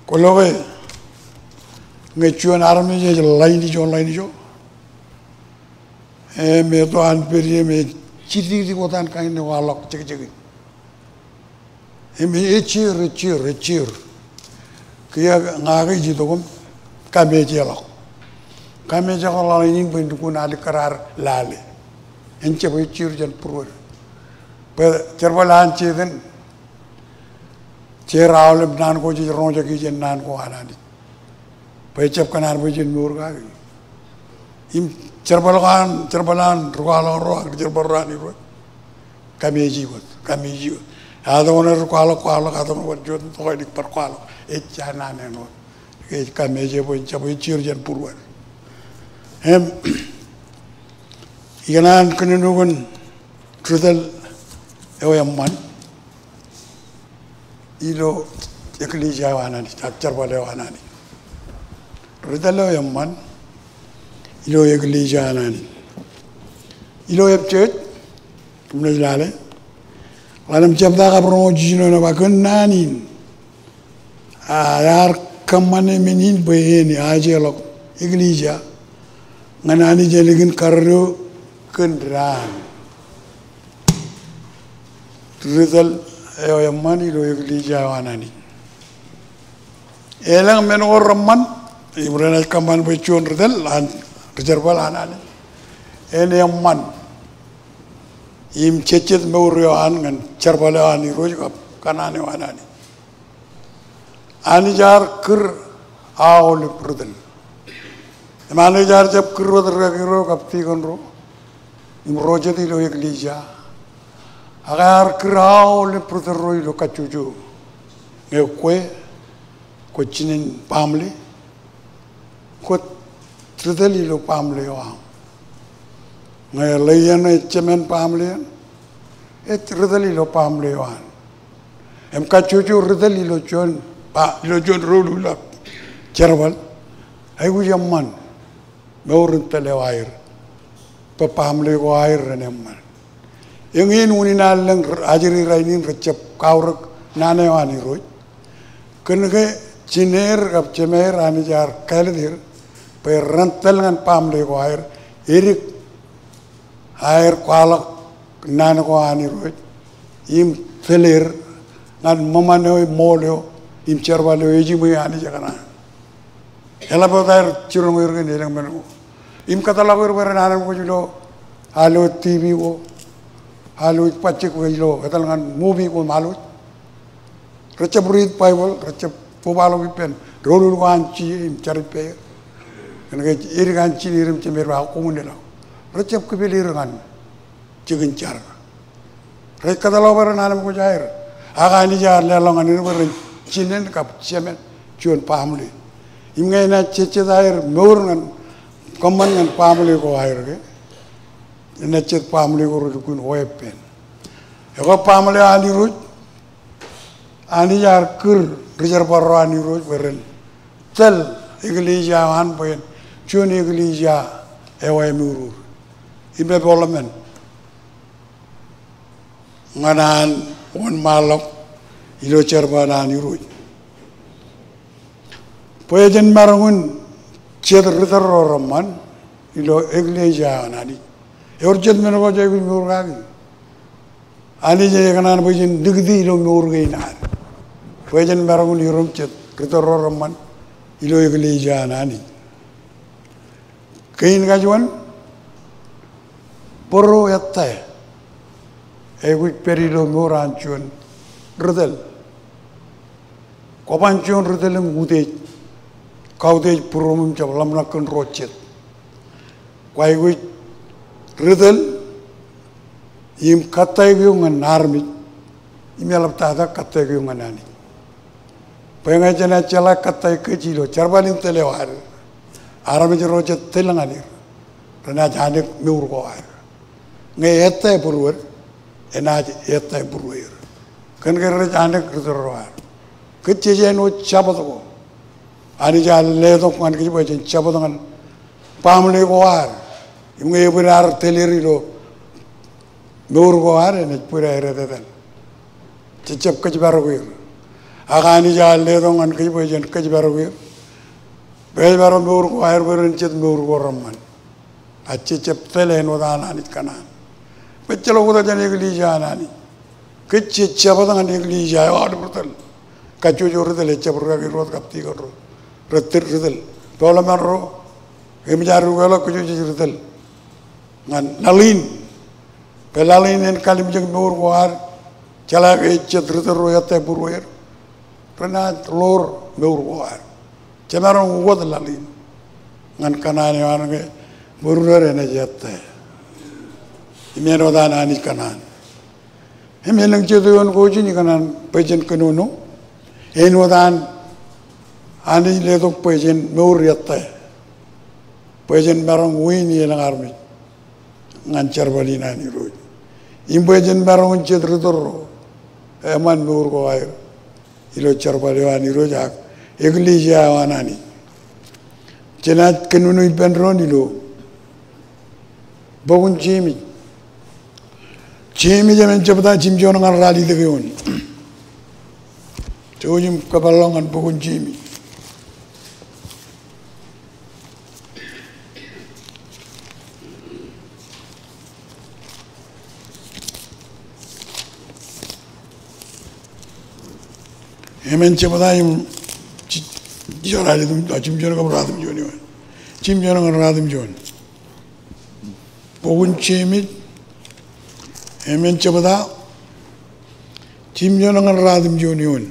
kwōlo ke ñe juon armej ej ḷain ijo, ḷain ijo, im eto an pād ie im ej jidikdik wōt an kain eo kwaḷọk jekjekin. Im ej jeor, ej jeor, ej jeor. Kiiō ña ke ij itok im kamejeḷọk. Kamejeḷọk ḷain in bwe en lukkuun alikkar ad lale. En jab ej jeor jān būruod. Bwe jerbal an Setan, jeor aolep naan ko jej roñjake jān naan ko an Anij. Bwe ejjab kōṇaan bwe jen mour kaki. Im jerbal ko an, jerbal an ri kwaḷọk ro ak jerbal ro an Irooj. Kameje wōt, kameje wōt. Āinwōt ri kwaḷọk, kwaḷọk, āinwōt bar juon tokālik bar kwaḷọk. Ejja naan eo wōt. Ej kameje bwe en jab ej jeor jān būruod. Im ikōṇaan kōnono kōn ri tōl eo eṃṃan ilo eklejia eo an Anij, ak jerbal eo an Anij. Ri tōl eo eṃṃan ilo eklejia eo an Anij. Ilo Epesōs, kōmnaaj lale. Ḷalem jebta kab roñoul jiljino ej ba kōn naan in, a, ear kōṃṃane men in bwe en ajeḷọk eklejia ñan Anij ālikin karreo kōn daan. Ri tōl eo eṃṃan ilo eklejia eo an Anij. Elōñ men ko reṃṃan, im renaaj kōṃṃan bwe juon ri tōl an, ri jerbal an Anij. En eṃṃan im jejjet mour eo an ñan jerbal eo an Irooj kab kōṇaan eo an Anij. Anij ear kūr aolep ri tōl. Im Anij ear jab kūr wōt ri-kaki ro kab tikōn ro im ro jet ilo eklejia. Ak ear kūr aolep ri tōl ro ilo kajjojo. Ñe kwe, kwōj jinen baaṃle, kwōj ri tōl ilo baaṃle eo aṃ. Ñe ḷeeien ej jemān baaṃle eṇ, ej ri tōl ilo baaṃle eo an. Im kajjojo ri tōl ilo juon ba, ilo juon doulul ak jerbal, aikuj eṃṃan mour in tōl eo aer, bwe baaṃle ko aer ren eṃṃan. Eñin unin an lōñ ajri rainin rejjab kaurōk naan eo an Irooj. Kōn ke jiner kab jemāer Anij ear kāālōt er bwe ren tōl ñan baaṃle ko aer, edik aer kwaḷọk naan ko an Irooj im tōl er ñan ṃōṃan eo, ṃool eo im jerbal eo ejiṃwe Anij ekōṇaan. Eḷap wōt aer jiroñ er kōn elōñ men ko. Im kōtḷọk er bwe ren anemkwōj ilo, alwōj TV ko, alwōj bajjek ko ilo, etal ñan movie ko im alwōj. Rejjab read Bible, rejjab bōkḷọk ippān doulul ko an Jisōs im jar ippāer. Kōn ke edik an jiner im jemer ba koṃwin leḷọk. Rejjab kipel er ñan jikin jar. Rej kōtḷọk bwe ren anemkwōj aer. Ak Anij ear leḷọk ñan er bwe ren jinen kab jemān juon baaṃle. Im ñe enaaj jejjet aer mour ñan kōṃṃan ñan baaṃle ko aer ke, enaaj jet baaṃle ko relukkuun weeppān. Ekwe baaṃle eo an Irooj, Anij ear kūr ri jerbal ro an Irooj bwe ren tōl eklejia eo an bwe en juon eklejia eo emourur im epoḷmān ñan an wōnṃaanḷọk ilo jerbal an Irooj. Bwe jen maroñ in jet ri tōl ro reṃṃan ilo eklejia eo an Anij. Ewōr jet men ko jej aikuj mour kaki. Anij ekōṇaan bwe jen likūti ilo mour kein ad. Bwe jen maroñ in iroñ jet ri tōl ro reṃṃan ilo eklejia an Anij. Kein kajuon, bōro ettā ej aikuj pād ilo mour an juon ri tōl. Kwōban juon ri tōl im utiej, kautiej būruōm im jab ḷōmṇak kōn ro jet. Kwaikuj ri tōl im kōttāik eok ñan armej im eḷaptata kōttāik eok ñan Anij. Bwe ñe jenaaj jeḷā kōttāik kōj ilo jerbal in tōl eo ad, armej ro jej tōl ñan er renaaj anōk mour ko ad. Ñe ettā būruod, enaaj ettā būrueir. Kōn ke rej anōk ri tōl ro ad. Kōj jej āinwōt jabōt ko. Anij ear letok ñan kōj bwe jen jabōt ñan baaṃle ko ad. Im ñe ebōd ad tōl er ilo mour ko ad, enaaj bōd aer etetal. Jej jab kōjparok er. Ak Anij ear letok ñan kōj bwe jen kōjparok er. Bwe ej bar mour ko aer bwe ren jet mour ko reṃṃan. Ak jej jab tōl āinwōt an Anij kōṇaan. Bwe ejjeḷọk oktak jān eklejia an Anij. Kōj jej jabōt ñan eklejia eo aolep ri tōl. Kajjojo ri tōl, ejjab rūkaki ro kab tikōn ro. Rej tōl ri tōl. Poḷemān ro, eṃōj ad ukeḷọk kōj jej ri tōl ñan laḷ in. Bwe laḷ in en kalimjek mour ko ad, jeḷā ke ej jet ri tōl ro ettā būrueir, renaaj ḷoor mour ko ad. Jemaroñ ukōt laḷ in ñan kōṇaan eo an ke būruod enaaj ettā. Im āinwōt an Anij kōṇaan. Im elōñ jet eoon ko ijin ikōṇaan bwe jen kōnono. Āinwōt an Anij letok bwe jen mour ettā. Bwe jen maroñ win elōñ armej ñan jerbal in an Irooj. Im bwe jen maroñ in jet ri tōl ro eṃṃan mour ko aer ilo jerbal eo an Irooj ak eklejia eo an Anij. Jenaaj kōnono ippān doon ilo bok in Jemes. Jemes emān jebta, jimjuon ñan ralitōk eoon. Jouj im kōpeḷḷọk ñan bok in Jemes. Emān jebta im ji-, jimjuon kab ratimjuon eoon. Jimjuon ñan ratimjuon. Bok in Jemes, emān jebta, jimjuon ñan ratimjuon eoon.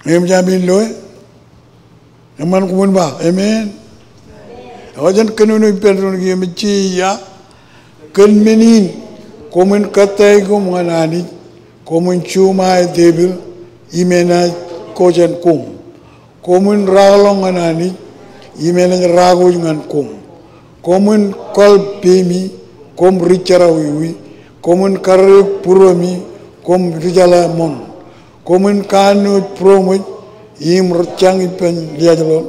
Eṃōj ami loe? Eṃṃan koṃwin ba amen. Ekwe jen kōnono ippān doon kiiō, eṃōj, iiō. Kōn men in, koṃwin kōttāik koṃ ñan Anij, koṃwin juṃae tepil, im enaaj kōjān koṃ. Koṃwin raḷọk ñan Anij, im enaaj rakooj ñan koṃ. Koṃwin kwaḷ peimi, koṃ ri jerọwiwi, koṃwin karreoik būruemi, koṃ ri jeḷā ṃoṇ. Koṃwin kanooj būroṃōj im ri jañ ippān liaajḷọk,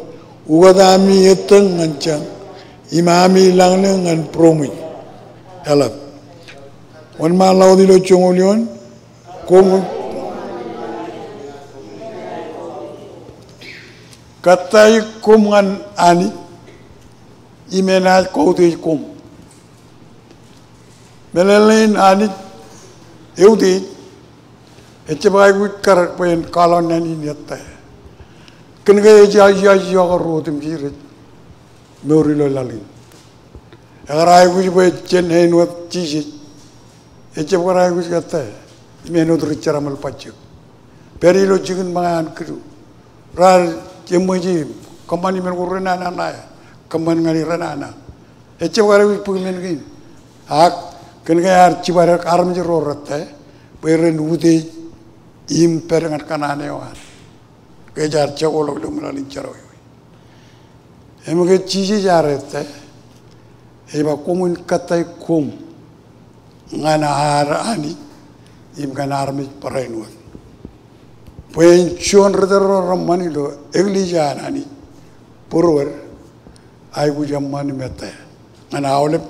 ukōt ami ettōñ ñan jañ, im ami lañlōñ ñan būroṃōj. Eḷap. Wōnṃaanḷọk wōt ilo joñoul eoon, koṃwin kōttāik koṃ ñan Anij, im enaaj kautiej koṃ. Meḷeḷein Anij eutiej, ejjab aikuj kar bwe en kwaḷọk naan in ettā. Kōn ke ej aō iọkwe ro otemjej rej mour ilo laḷ in. Ekar aikuj bwe jen āinwōt Jisōs. Ejjab kar aikuj ettā im āinwōt ri jeraṃōl bajjek. Pād ilo jikin ṃōñā an kidu. Raar eṃōj im kōṃṃani men ko renana ṇae. Kōṃṃan ñan renana. Ejjab kar aikuj bōk men kein. Ak kōn ke ear jibadek armej ro rettā bwe ren utiej im pād ñan kōṇaan eo an ke ear jokḷọk ilo ṃōṇōṇō in jerọwiwi. Im ke Jisōs ear ettā, ej ba koṃwin kōttāik koṃ ñan ad Anij im kōn armej barāinwōt. Bwe en juon ri tōl ro reṃṃan ilo eklejia an Anij, būruod, aikuj eṃṃan im ettā ñan aolep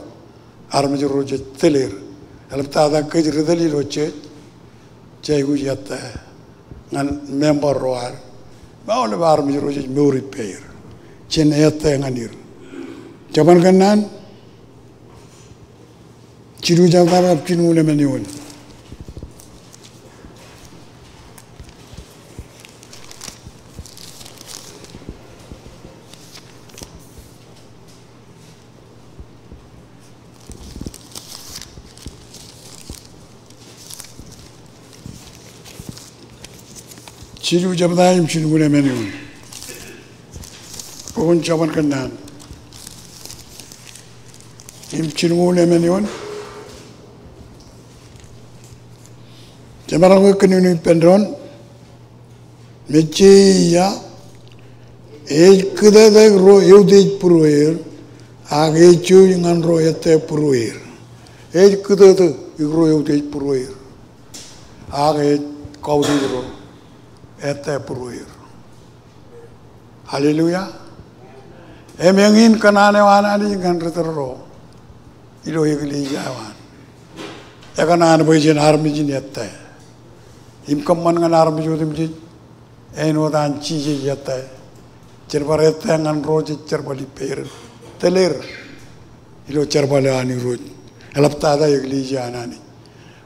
armej ro jej tōl er. Eḷaptata kōj ri tōl ilo church, jej aikuj ettā ñan member ro ad im aolep armej ro jej mour ippāer. Jen ettā ñan er. Jabōn Kōnnaan, jilu jebta im jilñuul emān eoon. Jilu jebta im jilñuul emān eoon. Bok in Jabōn Kōnnaan im jilñuul emān eoon. Jemaroñ ke kōnono ippān doon. Im ej ja, ej kūtōtōik ro eutiej būrueir, ak ej jouj ñan ro ettā būrueir. Ej kūtōtōik ro eutiej būrueir, ak ej kautiej ro ettā būrueir. Hallelujah. Im eñin kōṇaan eo an Anij ñan ri tōl ro ilo eklejia eo an. Ekōṇaan bwe jen armej in ettā im kōṃṃan ñan armej otemjej āinwōt an Jisōs ettā. Jen bar ettā ñan ro jej jerbal ippāer, tōl er ilo jerbal eo an Irooj. Eḷaptata eklejia an Anij.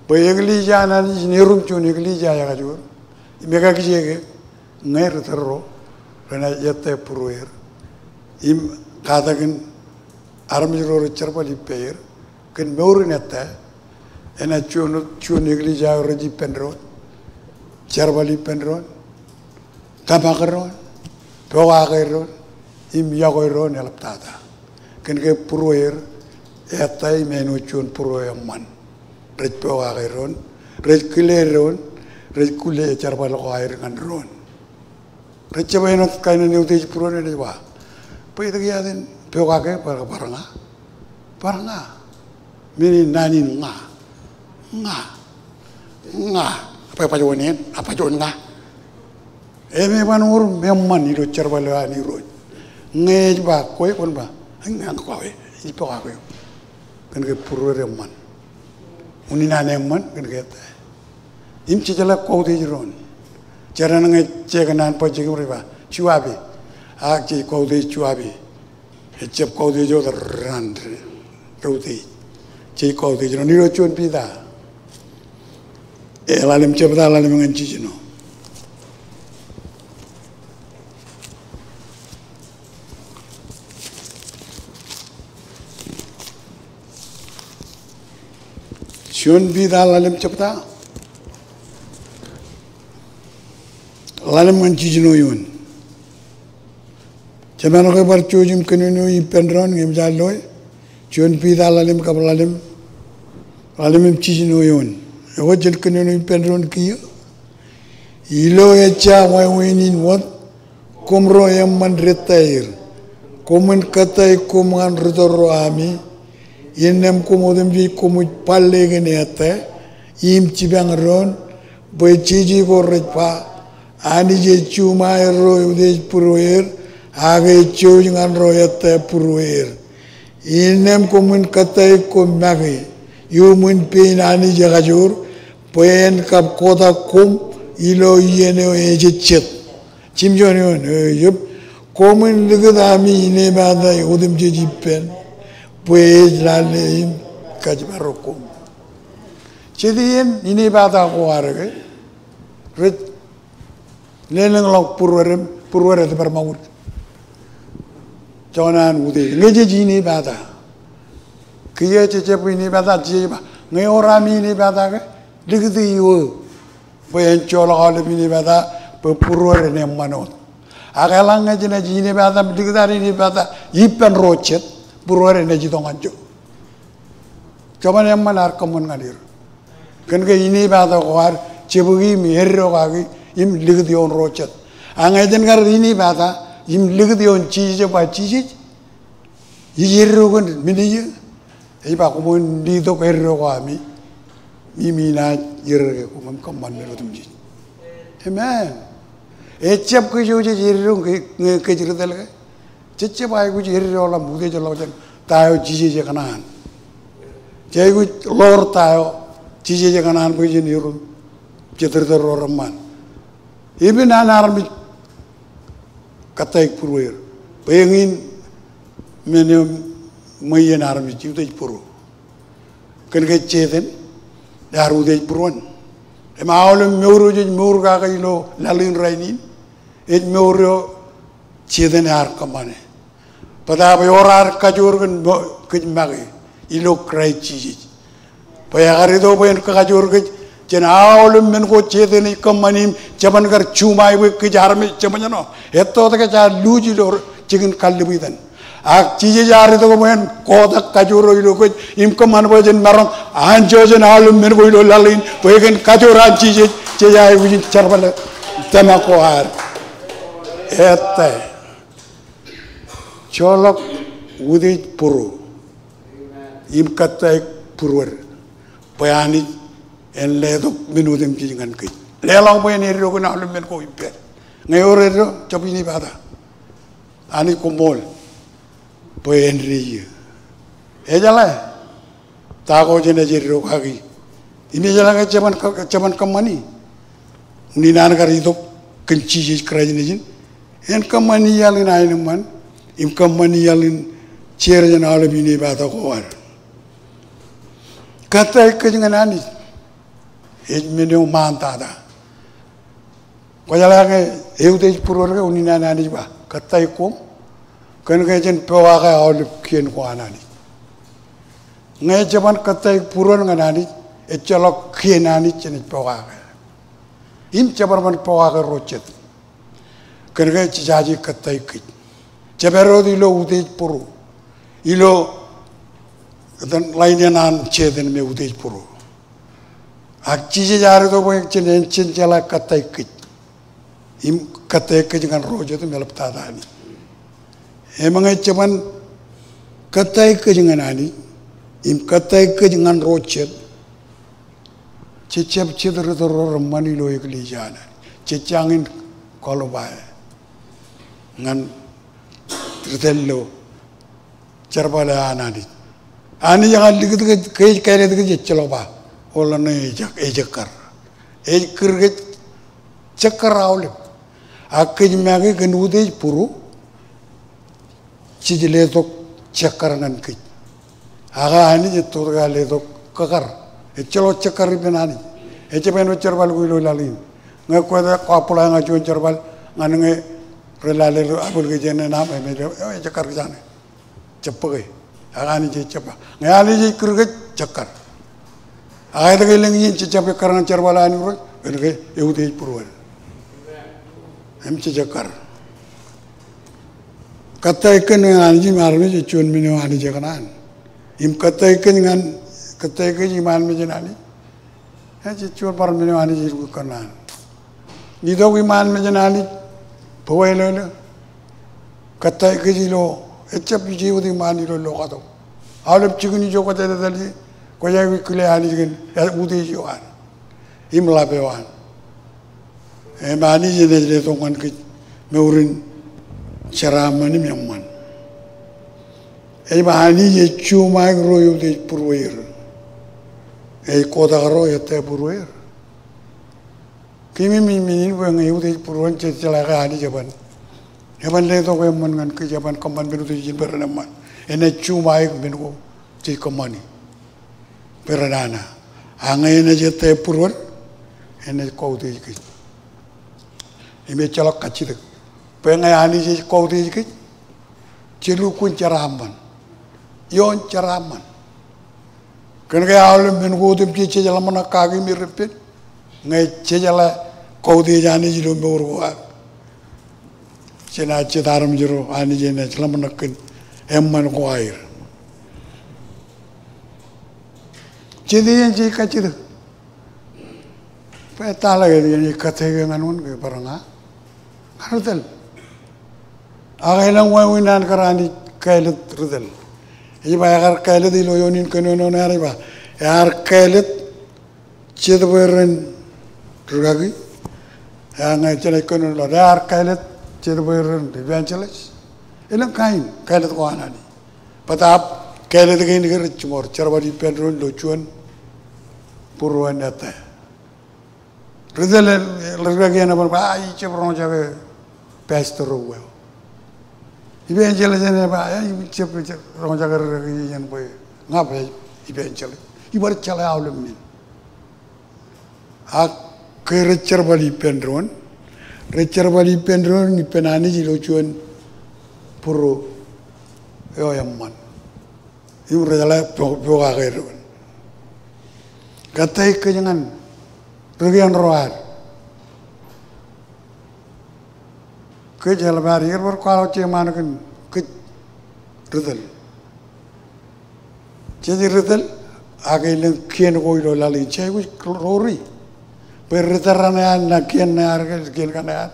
Bwe eklejia an Anij in erom juon eklejia ekajoor im ekakijeke ñe ri tōl ro renaaj ettā būrueir im katakin armej ro rej jerbal ippāer kōn mour in ettā. Enaaj juon, juon eklejia eo rej ippān doon, jerbal ippān doon, tōmak doon, pokake doon im yokwe doon eḷaptata. Kōn ke būrueir ettā im āinwōt juon būrueir eṃṃan. Rej pokake doon, rej kile doon, rej kile jerbal ko aer ñan doon. Rej jab āinwōt kain in eutiej būruon ej ba, bwe etke ij pokake, bar, bar ña, bar ña. Men in naan in ña, ña, ña. Bwe baj wōn en, a baj wōn ña. Im eban wōr eṃṃan ilo jerbal eo an Irooj. Ñe ej ba kwe, kwōn ba, ña, ña kwe, ij pokake eok. Kōn ke būrueir eṃṃan. Unin an eṃṃan kōn ke ettā. Im jejeḷā kautiej doon. Jeran ñe jekōṇaan bajjek im rej ba, juape. Ak jej kautiej juape. Ejjab kautiej wōt ran rej utiej. Jej kautiej doon ilo juon Piter. E, ḷalem jebta, ḷalem ñan jiljino. Juon Piter ḷalem jebta, ḷalem ñan jiljino eoon. Jemaroñ ke bar jouj im kōnono ippān doon ñe eṃōj ad loe. Juon Piter ḷalem kab ḷalem, ḷalem im jiljino eoon. Eo jen kōnono ippān doon kiiō. Ilo ejja wāween in wōt, koṃ ro eṃṃan dettaer, koṃwin kōttāik koṃ ñan ri tōl ro ami, innām koṃ otemjej koṃij bar ḷe kōn ettā im jipañ doon, bwe jeje ko rej ba, Anij ej juṃae ro eutiej būrueir, ak ej jouj ñan ro ettā būrueir. Innām koṃwin kōttāik koṃ make iuṃwin pein Anij ekajoor, bwe en kab kotak koṃ ilo iien eo ejejjet. Jimjuon eoon, eo ej, koṃwin likūt ami inepata otemjej ippān, bwe ej lale im kōjparok koṃ. Jet iien inepata ko ad ke rej lelōñḷọk būruod im būruod ej bar ṃakūt joñan utiej. Ñe jej inepata, kiiō jej jab inepata, jej ba, ñe ewōr ami inepata ke likūt eo. Bwe en joḷọk aolep inepata bwe būruod en eṃṃan wōt. Ak eḷaññe jenaaj inepata im likūt ad inepata ippān ro jet, būruod enaaj itok ñan jo. Joban eṃṃan ear kōṃṃan ñan er. Kōn ke inepata ko ad jebōki im eddo kaki im likūt ioon ro jet. Ak ñe jen kar inepata im likūt ioon Jisōs, ba Jisōs, Ij eddo kōn men eo, ej ba koṃwin letok eddo ko ami, im inaaj erreke koṃ im kōṃṃan men otemjej. Amen. Ejjab kōj eo jej eddo ñe, ñe kōj ri tōl ke. Jejjab aikuj eddo ḷọk im utiejḷọk jān ta eo Jisōs ekōṇaan. Jej aikuj ḷoor ta eo Jisōs ekōṇaan bwe jen erom jet ri tōl ro reṃṃan. Epen an armej kōttāik būrueir. Bwe eñin men eo ṃweien armej utiej būru. Kōn ke Setan ear utiej būruon. Im aolep mour eo jej mour kake ilo laḷ in rainin, ej mour eo Setan ear kōṃṃane. Bōtaab ewōr ad kajoor kōn mo-, kōj make ilo Kraist Jisōs. Bwe ekar itok bwe en kakajoor kōj jān aolep men ko Setan ej kōṃṃani im jeban kar juṃae bwe kōj armej jeṃōjṇọ. Etto ke jaar luuj ilo jikin kallib itan. Ak Jisōs ear itok bwe en kotak kajoor eo ilo kōj im kōṃṃan bwe jen maroñ anjọ jān aolep men ko ilo laḷ in bwe kōn kajoor an Jisōs jej aikuj in jerbale tōmak ko ad. Ettā. Joḷọk utiej būru im kōttāik būruod bwe Anij en letok men otemjej ñan kōj. Leḷọk bwe en eddo kōn aolep men ko ippād. Ñe ewōr eddo, jab inepata. Anij koṃṃool bwe en deḷọñ eō. Ejeḷā ta ko jenaaj eddo kaki. Im ejeḷā ke jeban, jeban kōṃṃani. Unin an kar itok kōn Jisōs Kraist Nejin, en kōṃṃan iaḷ in aenōṃṃan im kōṃṃan iaḷ in jeor jān aolep inepata ko ad. Kōttāik kōj ñan Anij ej men eo ṃaantata. Kwōjeḷā ke eutiej būruod ke unin an Anij ba kōttāik koṃ, kōn ke jen pokake aolep kien ko an Anij. Ñe jeban kōttāik būruon ñan Anij, ejjeḷọk kien Anij jenaaj pokake. Im jebōd ban pokake ro jet. Kōn ke jejaje kōttāik kōj. Jepād wōt ilo utiej būru. Ilo etan ḷain eṇ an Setan me utiej būru. Ak Jisōs ear itok bwe jen, jen jeḷā kōttāik kōj. Im kōttāik kōj ñan ro jet im eḷaptata Anij. Im ñe jeban kōttāik kōj ñan Anij im kōttāik kōj ñan ro jet, jejjab jet ri tōl ro reṃṃan ilo eklejia an Anij. Jej jañin qualify ñan ri tōl ilo jerbal eo an Anij. Anij ekar likūt kōj, ke ej kāālōt kōj, ejjeḷọk ba oḷọk ṇe ej, ej ekkar. Ej kūr kōj jekkar aolep. Ak kōj make kōn utiej būru, jej letok jekkar ñan kōj. Ak Anij etto ke ear letok kōkar. Ejjeḷọk jekkar ippān Anij. Ejjab āinwōt jerbal ko ilo laḷ in. Ñe kwōj, kwōj apply ñan juon jerbal, ñan ñe rej lale application eṇ aṃ, im ej, ej jekkar kōj ñan e. Jab bōke. Ak Anij ejjab ba. Ñe Anij ej kūr kōj, jekkar. Ak etke elōñ iien jejjab ekkar ñan jerbal eo an Irooj? Kōn ke eutiej būruon. Im jejekkar. Kōttāik kōn ñan Anij im armej ej juon men eo Anij ekōṇaan. Im kōttāik kōn ñan, kōttāik kōj iṃaan mejān Anij. Ej juon bar men eo Anij ej lukkuun kōṇaan. Itok iṃaan mejān Anij, bwe ilo, ilo kōttāik kōj ilo, ejjab ije wōt iṃaan ilo lokatok. Aolep jikin ijo kwōj etetal ie, kwōj aikuj kile Anij kōn, e, utiej eo an. Im ḷap eo an. Im Anij enaaj letok ñan kōj mour in jeraaṃṃan im eṃṃan. Ej ba Anij ej juṃaik ro eutiej būrueir. Ej kotak ro ettā būrueir. Keememej men in bwe ñe eutiej būruon jej jeḷā ke Anij eban, eban letok eṃṃan ñan kōj, eban kōṃṃan men otemjej bwe ren eṃṃan. Enaaj juṃaik men ko jej kōṃṃani bwe renana. Ak ñe enaaj ettā būruon, enaaj kautiej kōj. Im ejjeḷọk kajjitōk. Bwe ñe Anij ej kautiej kōj, jej lukkuun jeraaṃṃan. Ioon jeraaṃṃan. Kōn ke aolep men ko otemjej jej ḷōmṇak kaki im ereppen. Ñe jejeḷā kautiej Anij ilo mour ko ad, jenaaj jet armej ro Anij enaaj ḷōmṇak kōn eṃṃan ko aer. Jet iien jej kajjitōk. Bwe etal ke ej kōttāik ñan wōn ke bar ña? Ñan ri tōl. Ak elōñ wāween an kar Anij kāālōt ri tōl. Ej ba ekar kāālōt ilo eoon in kōnono ṇe ear ba, ear kāālōt jet bwe ren rūkaki. Ak ñe jenaaj kōnono, ear kāālōt jet bwe ren evangelist. Elōñ kain kāālōt ko an Anij. Bōtaab kāālōt kein ke rej jiṃor jerbal ippān doon ilo juon būruon ettā. Ri tōl ḷe, ri rūkaki eṇ bar ba, a, ij jab roñjake pastor eo. Evangelist eṇ ej ba, a, ij jab roñjake ri rūkaki eṇ bwe ña ij evangelist. Ibar jeḷā aolep men. Ak ke rej jerbal ippān doon, rej jerbal ippān doon, ippān Anij ilo juon būru eo eṃṃan. Im rej jeḷā po-, pokake doon. Kōttāik kōj ñan ri kien ro ad. Kōj eḷap ad, iar bar kwaḷọk jeṃaan kōn kōj ri tōl. Jej ri tōl, ak elōñ kien ko ilo laḷ in, jej aikuj ḷoori. Bwe ri tōl raṇe ad, ṇa kien ṇe ad, kien kaṇe ad.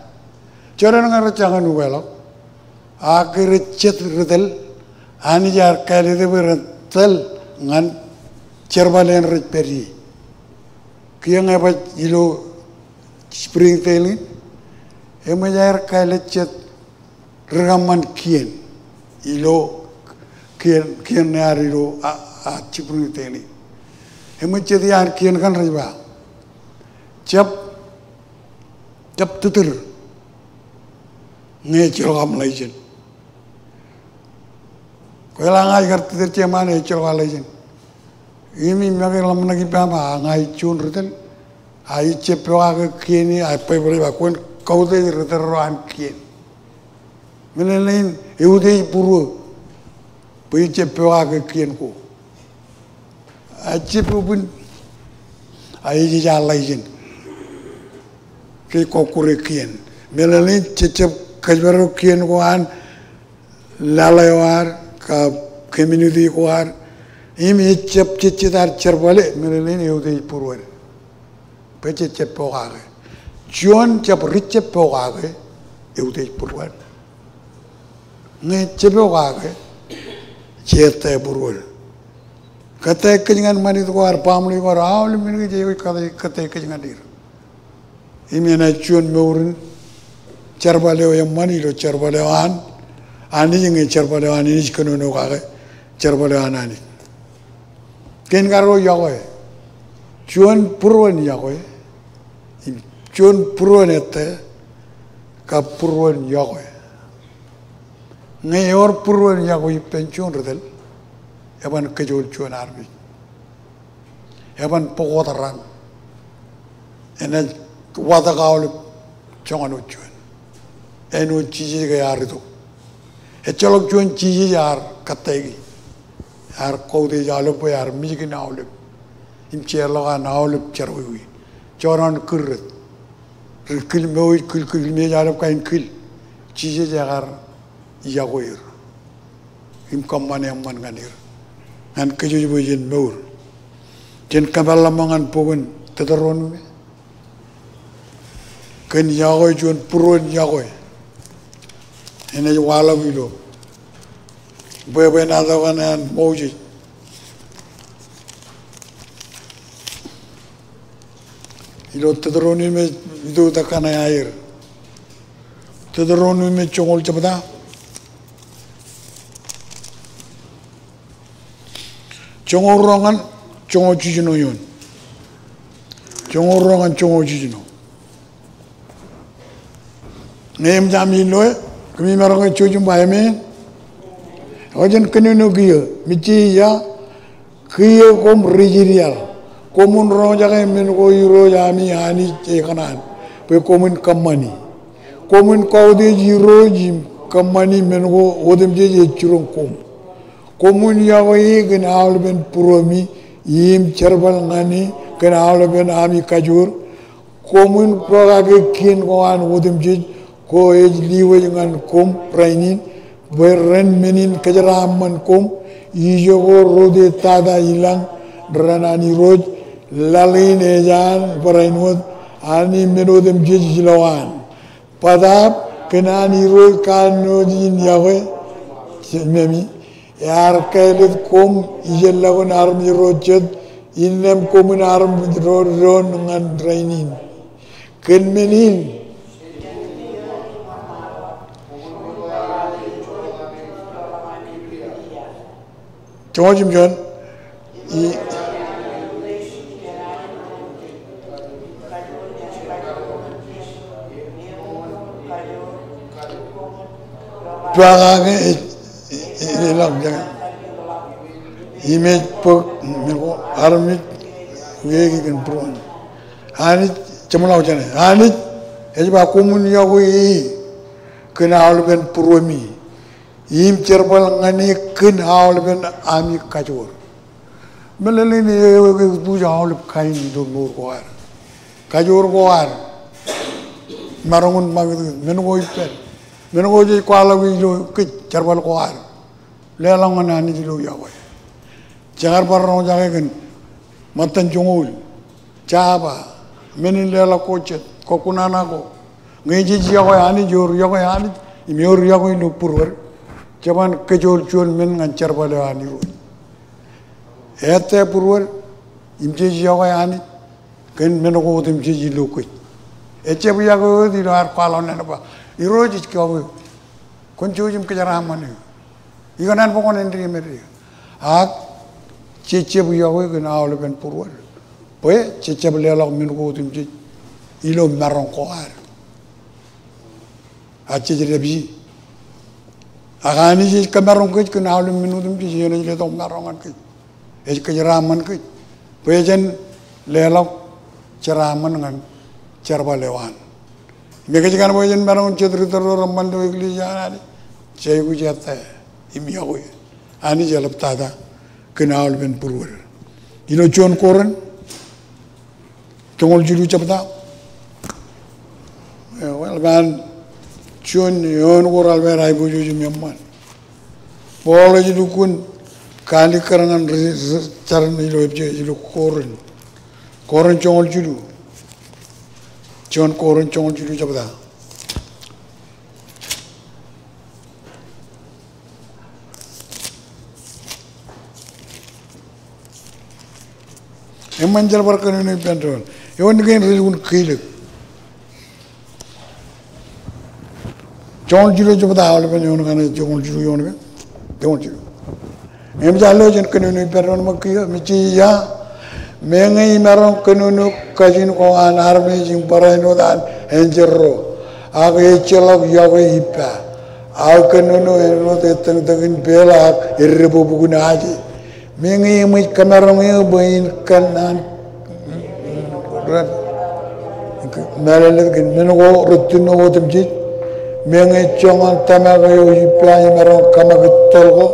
Jọteen ñe rej jañin ukeḷọk. Ak ke rej jet ri tōl, Anij ear kāālōt e bwe ren tōl ñan jerbal eṇ rej pād ie. Kiiō ñe baj ilo Springdale in, eṃōj aer kāālōt jet ri kōṃṃan kien ilo kien, kien ṇe ad ilo a, a Springdale in. Eṃōj jet iaan kien kaṇ rej ba, jab, jab tūtūr ñe ejjeḷọk aṃ license. Kwōjeḷā ña ikar tūtūr jeṃaan ejjeḷọk aō license. Im, im make ḷōmṇak ippa im ba, a, ña ij juon ri tōl. A, ij jab pokake kien e, a, Baibōḷ ej ba kwōn kautiej ri tōl ro an kien. Meḷeḷein eutiej būruō bwe ij jab pokake kien ko. A, ij jab open, a, ej, ej aō license. Ke kokkure kien. Meḷeḷein jej jab kōjparok kien ko an laḷ eo ad, kab community ko ad, im ej jab jejjet ad jerbale, meḷeḷein eutiej būruod. Bwe jej jab pokake. Juon jab ri jab pokake, eutiej būruod. Ñe je pokake, je ettā būruod. Kōttāik kōj ñan ṃanit ko ad, baaṃle ko ad, aolep men ke jej kōttāik, kōttāik kōj ñan er. Im enaaj juon mour in jerbal eo eṃṃan ilo jerbal eo an Anij, ñe jerbal eo an Anij kōnono kake jerbal eo an Anij. Kein karuo iọkwe. Juon būruon iọkwe. Im juon būruon ettā, kab būruon iọkwe. Ñe ewōr būruon iọkwe ippān juon ri tōl, eban kōjool juon armej. Eban bōk wōt raṇ. Enaaj watōk aolep joñan wōt juon. Āinwōt Jisōs ke ear itok. Ejjeḷọk juon Jisōs ear kōttāiki. Ear kautiej aolep bwe ear mejkin aolep. Im jeorḷọk an aolep jerọwiwi. Joñan kūrret. Ri kilmej, kil, kilmej aolep kain kil. Jisōs ekar iọkwe er im kōṃṃane eṃṃan ñan er. Ñan kōjwōj bwe jen mour. Jen kōpeḷḷọk ṃōk ñan bok in Teuteronomi. Kōn iọkwe, juon būruon iọkwe. Enaaj waḷọk ilo bwebwenato kaṇe an Moses. Ilo Teuteronomi itoitak kaṇe aer. Teuteronomi joñoul jebta. Joñoul ruo ñan joñoul jiljino eoon. Joñoul ruo ñan joñoul jiljino. Ñe eṃōj ami loe, kōmij maroñ ke jouj im ba amen. Eo jen kōnono kiiō, mijje ija, kiiō koṃ ri Israel, koṃwin roñjake men ko Irooj ami Anij ekōṇaan bwe koṃwin kōṃṃani. Koṃwin kautiej Irooj im kōṃṃani men ko otemjej ej jiroñ koṃ. Koṃwin iọkwe e kōn aolepen būruemi im jerbal ñan e kōn aolepen ami kajoor. Koṃwin pokake kien ko an otemjej ko ej liwōj ñan koṃ rainin, bwe ren men in kōjeraaṃṃan koṃ, ijo ko rot ej tata i lañ ren an Irooj, laḷ in ej an barāinwōt, an im men otemjej ej ilowaan. Bōtaab kōn an Irooj kanooj in iọkwe, jememi, Ear kāālōt koṃ ijellọkun armej ro jet, innām koṃwin armej ro doon ñan rainin. Kōn men in, joñoul jimjuon. I, tuaak eo ej, ej, ej, ej, im ej bōk men ko armej wiaiki kōn būruon. Anij, jeṃḷọk jāne. Anij ej ba koṃwin yokwe e kōn aolepen būruemi im jerbal ñan e kōn aolepen ami kajoor. Meḷeḷein e, e, e, eokwe bwe aolep kain ilo mour ko ad, kajoor ko ad, maroñ in ṃakūtkūt, men ko ippād, men ko jej kwaḷọk ilo kōj, jerbal ko ad. Leḷọk ñan Anij ilo yokwe. Jekar bar roñjake kōn ṃōttan joñoul, jaba, men in leḷọk ko jet, kōkkuṇaṇa ko. Ñe jej yokwe Anij, ewōr yokwe Anij, im ewōr yokwe ilo būruod, jeban kōjool juon men ñan jerbal eo an Irooj. Ettā būruod im jej yokwe Anij kōn men ko otemjej ilo kōj. Ejjab yokwe wōt ilo ad kwaḷọk naan ba, Irooj ej yokwe eok. Kwōn jouj im kōjeraaṃṃan eō. Ikōṇaan bwe kwōn āindein eṃōj eō. Ak jejjab yokwe kōn aolepen būruod bwe jejjab leḷọk men ko otemjej ilo maroñ ko ad. Ak jej dāpij. Ak Anij ej kōmaroñ kōj kōn aolep men otemjej, ej letok maroñ ñan kōj. Ej kōjeraaṃṃan kōj bwe jen leḷọk jeraaṃṃan ñan jerbal eo an. Im ekōjkan bwe jen maroñ jet ri tōl ro reṃṃan ilo eklejia an Anij, jej aikuj ettā im yokwe. Anij eḷaptata kōn aolepen būruod. Ilo juon Korint, joñoul jilu jebta. Eh, well, ban juon eoon ko raar pād aiboojoj im eṃṃan. Paul ej lukkuun kaalikkar ñan ri, ri, jar ilo, ilo Korint. Korint joñoul jilu. Juon Korint joñoul jilu jebta. Eṃṃan jeḷā bar kōnono ippān doon. Eoon kein rej lukkuun kilōk. Joñoul jilu jebta aolepen eoon kaṇe, joñoul jilu eoon kaṇe. Joñoul jilu. Im ej lo jen kōnono ippān doon ṃōk kiiō, im ej ba, meñe imaroñ kōnono kajin ko an armej im barāinwōt an enjeḷ ro, ak ejjeḷọk yokwe ippa, aō kōnono āinwōt ettōñtōkin peeḷ ak edebōkbōk in aje. Meñe eṃōj kōmaroñ eō bwe in kōnnaan, ren, mālōtlōt kōn men ko rūtto otemjej. Meñe joñan tōmak eo ippa imaroñ kōṃakūt toḷ ko.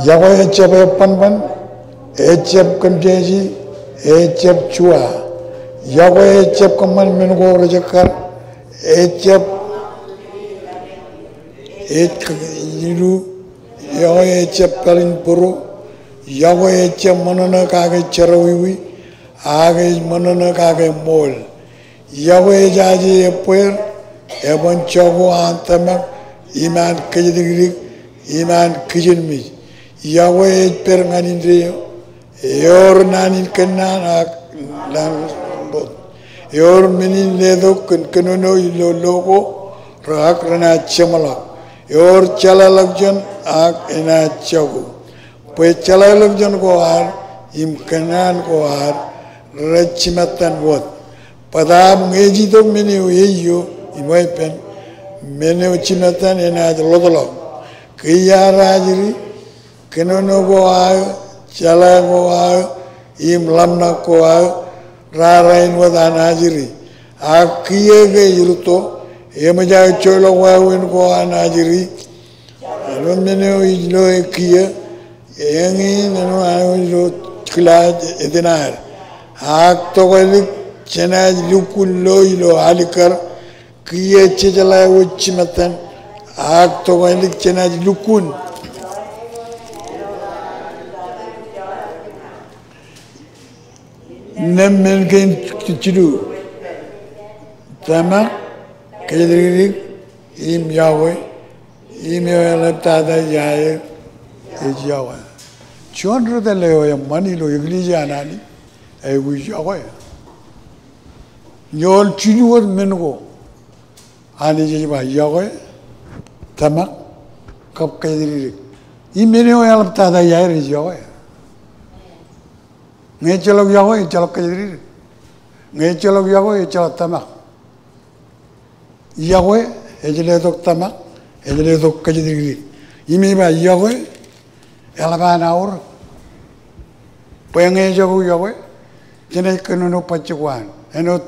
Yokwe ejjab ebanban, ejjab kōmjeje, ejjab jua. Yokwe ejjab kōṃṃan men ko rejekkar, ejjab, ej, ilu, yokwe ejjab pāl in būro, yokwe ejjab ṃōṇōṇō kake jerọwiwi, ak ej ṃōṇōṇō kake ṃool. Yokwe ejaje ebbeer, eban jako an tōmak, im an kōjatdikdik, im an kijenmej. Yokwe ej pād ñan indeeo, ewōr naan in kōnnaan ak naan in ḷoot. Ewōr men in letok kōn kōnono ilo lo ko, ak renaaj jeṃḷọk. Ewōr jeḷāḷọkjeṇ ak enaaj jako. Bwe jeḷāḷọkjeṇ ko ad, im kōnnaan ko ad, rej jimattan wōt. Bōtaab ñe ej itok men eo eiio im weeppān, men eo jimattan enaaj ḷotḷọk. Kiiō ad ajri, kōnono ko aō, jeḷā ko aō, im ḷōmṇak ko aō, raar āinwōt an ajri. Ak kiiō ke ej rūtto, eṃōj aō joḷọk wāween ko an ajri, āinwōt men eo ej lo kiiō, eñin āinwōt aō ilo kilaaj etiṇaad. Ak tokālik jenaaj lukkuun lo ilo alikkar, kiiō jejeḷā wōt jimattan, Ak tokālik jenaaj lukkuun. Nōṃ men kein jilu. Tōmak, kōjatdikdik, im iọkwe, im eo eḷaptata iaer ej iọkwe. Juon ri tōl eo eṃṃan ilo eklejia an Anij, aikuj iọkwe. Ioon jilu wōt men ko Anij ej ba iọkwe, tōmak, kab kōjatdikdik. Im men eo eḷaptata iaer ej iọkwe. Ñe ejjeḷọk iọkwe, ejjeḷọk kōjatdikdik. Ñe ejjeḷọk iọkwe, ejjeḷọk tōmak. Iọkwe ej letok tōmak, ej letok kōjatdikdik. Im ej ba iọkwe, eḷap an aorōk. Bwe ñe ejako iọkwe, jenaaj kōnono bajjek ko an. Āinwōt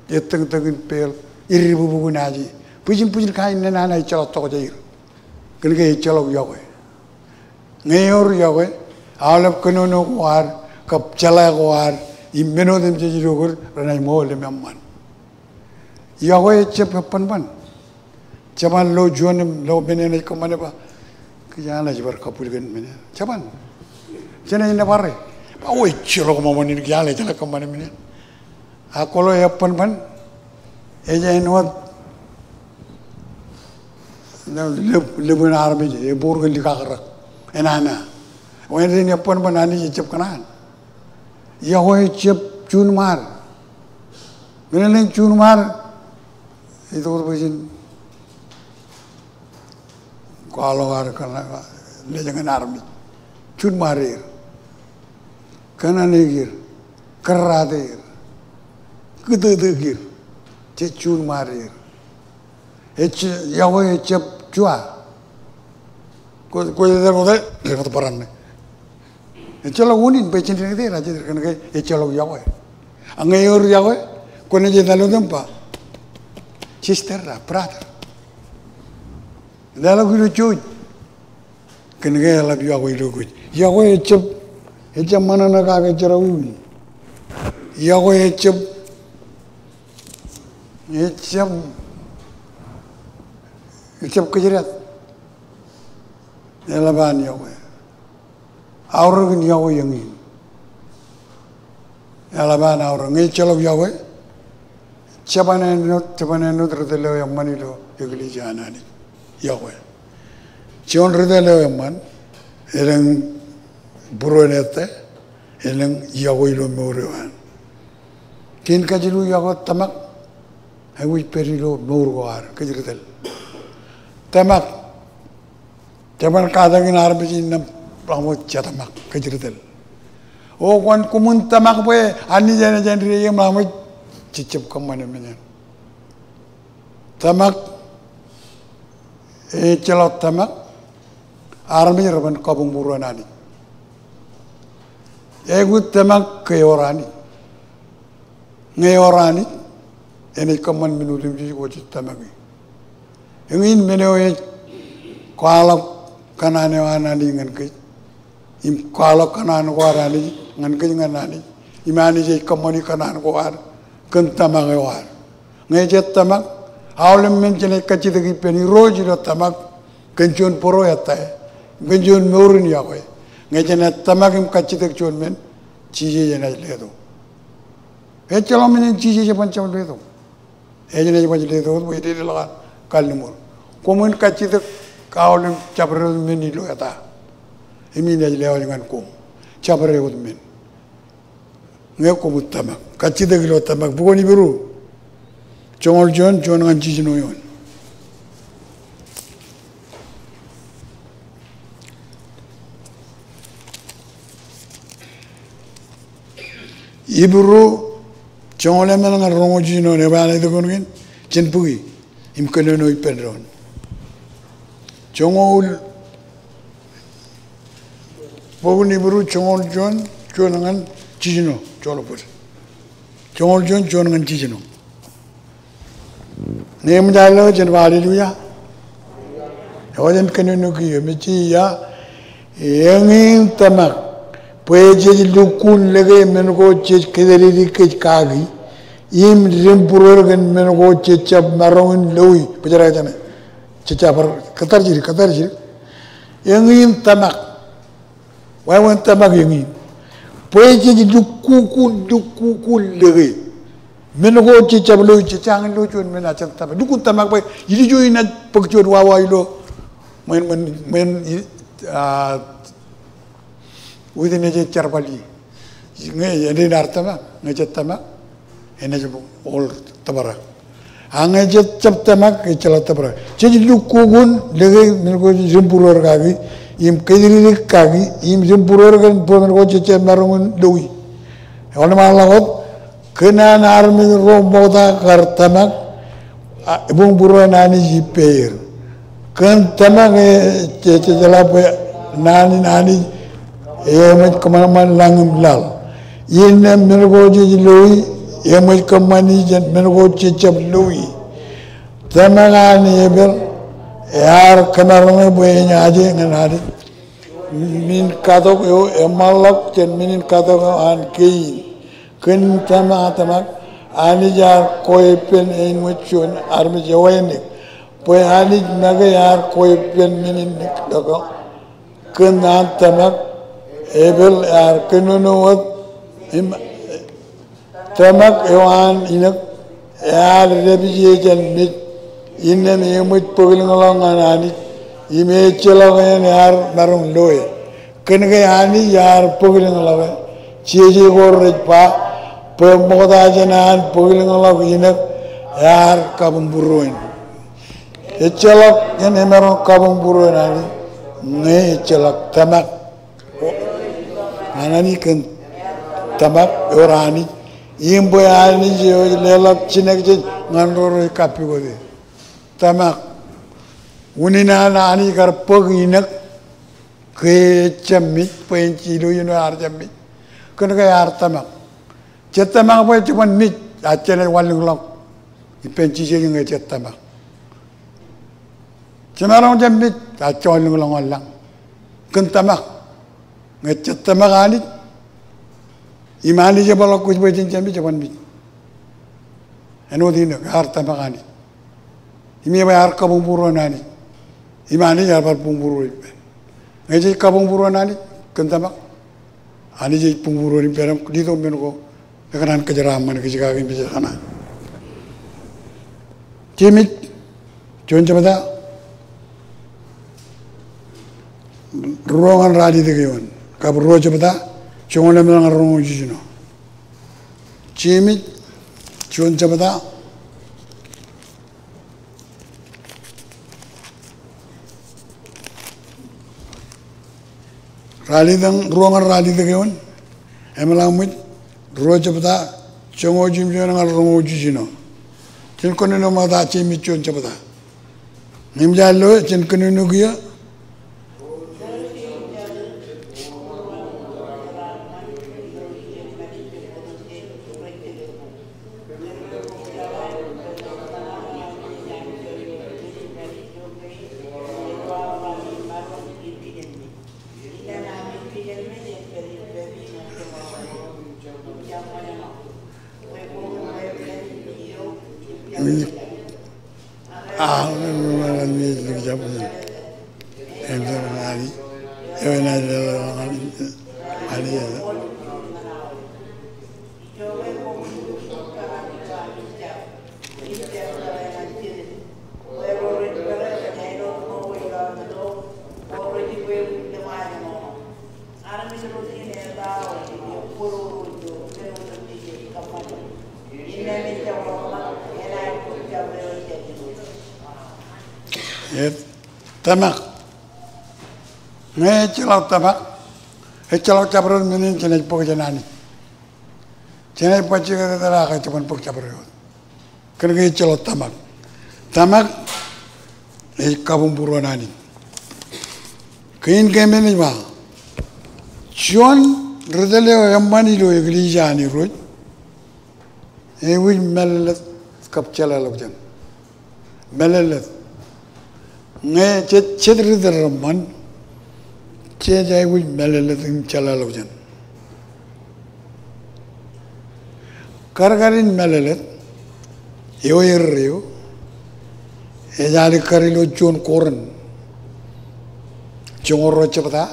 ettōñtōñ in peel, irribukbuk in aje. Bwijin bwijin kain naan eo ejjeḷọk tokjāer. Kōnke ejjeḷọk iọkwe. Ñe ewōr iọkwe, aolep kōnono ko ad, kab jeḷā ko ad, im men otemjej ilo kōd, renaaj ṃool im eṃṃan. Iọkwe ejjab ebbōnbōn. Jeban lo juon im lo men eṇ ej kōṃṃane ba, kōj ear naaj bar kabbwilōk men eṇ. Jeban. Jenaaj nōbar e. Ba, o, ejjeḷọk ṃōṃan in, kōj ear naaj kōṃṃane men eṇ. Ak kwōlo ebbōnbōn, ej āinwōt lōb, lōb in armej, eboor kōn likakrak. Enana. Wāween ebbōnbōn Anij ejjab kōṇaan. Iọkwe ejjab juunṃaad. Meḷeḷein juunṃaad, ej itok bwe jen kwaḷọk ad kōn lejōñan armej. Juunṃaad er. Kōṇaan er. Kōrraate er. Kūtūtūk er. Jej juunṃaad er. Ej, iọkwe ejjab jua. Kwōj, kwōj etal wōt, etal wōt barāinwōt. Ejjeḷọk unin bwe jen deñdeñ, ejjeḷọk iọkwe. Ak ñe ewōr iọkwe, kwōnaaj etal wōt im ba, sister, brother. Leḷọk ilo jouj. Kōnke eḷap iọkwe ilo kōj. Iọkwe ejjab, ejjab ṃōṇōṇō kake jerọwiwi. Iọkwe ejjab, ejjab, ejjab kōjdat. Eḷap an iọkwe. Aorōk in iọkwe eñin. Eḷap an aorōk. Ñe ejjeḷọk iọkwe, jeban āinwōt, jeban āinwōt ri tōl eo eṃṃan ilo eklejia an Anij. Iọkwe. Juon ri tōl eo eṃṃan, elōñ būruon ettā, elōñ iọkwe ilo mour eo an. Kein kajilu iọkwe tōmak, aikuj pād ilo mour ko ad, kōj ri tōl. Tōmak, Jeban katakin armej innām ḷak ṃōj je tōmak kōj ri tōl. O kwōn koṃwin tōmak bwe Anij enaaj āindein eṃ ḷak ṃōj jejjab kōṃṃane men eṇ. Tōmak, ejjeḷọk tōmak, armej reban kabuñbūruon Anij. Ekwe tōmak ke ewōr Anij. Ñe ewōr Anij, enaaj kōṃṃan men otemjej ko jej tōmaki. Eñin men eo ej kwaḷọk kōṇaan eo an Anij ñan kōj. Im kwaḷọk kōṇaan ko ad Anij, ñan kōj ñan Anij. Im Anij ej kōṃṃani kōṇaan ko ad, kōn tōmak eo ad. Ñe jej tōmak, aolep men jenaaj kajjitōk ippān Irooj ilo tōmak, kōn juon bōro ettā, kōn juon mour in iọkwe. Ñe jenaaj tōmak im kajjitōk juon men, Jisōs enaaj letok. Ejjeḷọk men eṇ Jisōs eban jab letok. Ej naaj baj letok wōt bwe ededeḷọk an kalliṃur. Koṃwin kajjitōk aolep jabdewōt men ilo eta. Im inaaj lewōj ñan koṃ. Jabdewōt men. Ñe koṃwin tōmak. Kajjitōk ilo tōmak. Bok in Hibru. Joñoul juon, juon ñan jiljino eoon. Hibru, joñoul emān ñan roñoul jiljino, ej ba ṇe itok kōn kein, jen bōki im kōnono ippān doon. Joñoul, bok in Hibru, joñoul juon, juon ñan jiljino, joḷọk bōd. Joñoul juon, juon ñan jiljino. Ñe eṃōj ad lo jen ba hallelujah. Eo jen kōnono kiiō, im ej ba, eñin tōmak, bwe jej lukkuun lōke men ko jej kōjatdikdik kōj kaki, im dim būruod kōn men ko jej jab maroñ in loi, bōjrak jāne, jej jab bar Kōttar jidik, kōttar jidik. Eñin tōmak. Wāween tōmak eñin. Bwe jej lukkuun, lukkuun lōke. Men ko jej jab lo, jej jañin lo juon men a jen tōmak. Lukkuun tōmak bwe ilju in ej bōk juon wawa ilo ṃweo, ṃweo, ṃweo, ah, wūtin ej jerbal ie. Ñe enaaj tōmak, ñe jej tōmak, enaaj wōr tōprak. A ñe jej jab tōmak, ejjeḷọk tōprak. Jej lukkuun lōke men ko jej jemburor kaki, im kōjatdikdik kaki, im jemburor kōn bwe men ko jej jab maroñ in loi. Ewōnṃaanḷọk wōt, kōn an armej ro ṃokta kar tōmak, a, buñbūruon Anij ippāer. Kōn tōmak e, je, je, jeḷā bwe naan in Anij eṃōj kōṃanṃan lañ im laḷ. Innām men ko jej loi, eṃōj kōṃṃani jān men ko jej jab loi. Tōmak an Ebel ear kōmaroñe bwe en aje ñan Anij. Men in katok eo eṃṃanḷọk jān men in katok eo an Kein. Kōn tōmak, tōmak, Anij ear kwe ippān āinwōt juon armej ewānōk. Bwe Anij make ear kwe ippān men in ḷọk eo. Kōn an tōmak, Ebel ear kōnono wōt im tōmak eo an inōk ear dāpije jān mej, innām eṃōj bōklōñḷọk ñan Anij, im ejjeḷọk en ear maroñ loe. Kōn ke Anij ear bōklōñḷọke, jeje ko rej ba, bwe ṃokta jān an bōklōñḷọk inōk ear kabuñbūruon. Ejjeḷọk en emaroñ kabuñbūruon Anij, ñe ejjeḷọk tōmak. Ñan Anij kōn tōmak ewōr Anij. Im bwe Anij eo ej leḷọk jinōkjeej ñan ro rej kappukot e. Tōmak. Unin an Anij kar bōk inōk ke ejjab mej, bwe en ilo iien eo ear jab mej. Kōn ke ear tōmak. Jej tōmak bwe jeban mej, a jenaaj wanlōñḷọk ippān Jisōs ñe jej tōmak. Jemaroñ jab mej, a jemaroñ wanlōñḷọk ñan lañ. Kōn tōmak. Ñe jej tōmak Anij, im Anij ebaḷọk kōj bwe jen jab mej, jeban mej. Āinwōt inōk, ear tōmak Anij. Im ebwe ear kabuñbūruon Anij. Im Anij ear bar buñbūruon ippān. Ñe jej kabuñbūruon Anij kōn tōmak, Anij ej buñbūruon ippān im letok men ko ekōṇaan kōjeraaṃṃan kōj kaki im kōj kōṇaan. Jemes juon jebta ruo ñan ralitōk eoon. Kab ruo jebta joñoul emān ñan roñoul jiljino. Jemes juon jebta ralitōk, ruo ñan ralitōk eoon. Emḷọk ṃōj, ruo jebta joñoul jimjuon ñan roñoul jiljino. Jen kōnono ṃokta Jemes juon jebta. Ñe eṃōj ad lo, jen kōnono kiiō. Tōmak. Ñe ejjeḷọk tōmak, ejjeḷọk jabdewōt men in jenaaj bōk jān Anij. Jenaaj bajjek etal ak ej jeban bōk jabdewōt. Kōn ke ejjeḷọk tōmak. Tōmak ej kabuñbūruon Anij. Kein keememej ba, juon ri tōl eo eṃṃan ilo eklejia an Irooj, ewōj mālōtlōt kab jeḷāḷọkjeṇ. Mālōtlōt. Ñe jej jet ri tōl reṃṃan, jej aikuj mālōtlōt im jeḷāḷọkjeṇ. Kadkadin mālōtlōt eo erreo ej alikkar ilo juon Korint joñoul ruo jebta,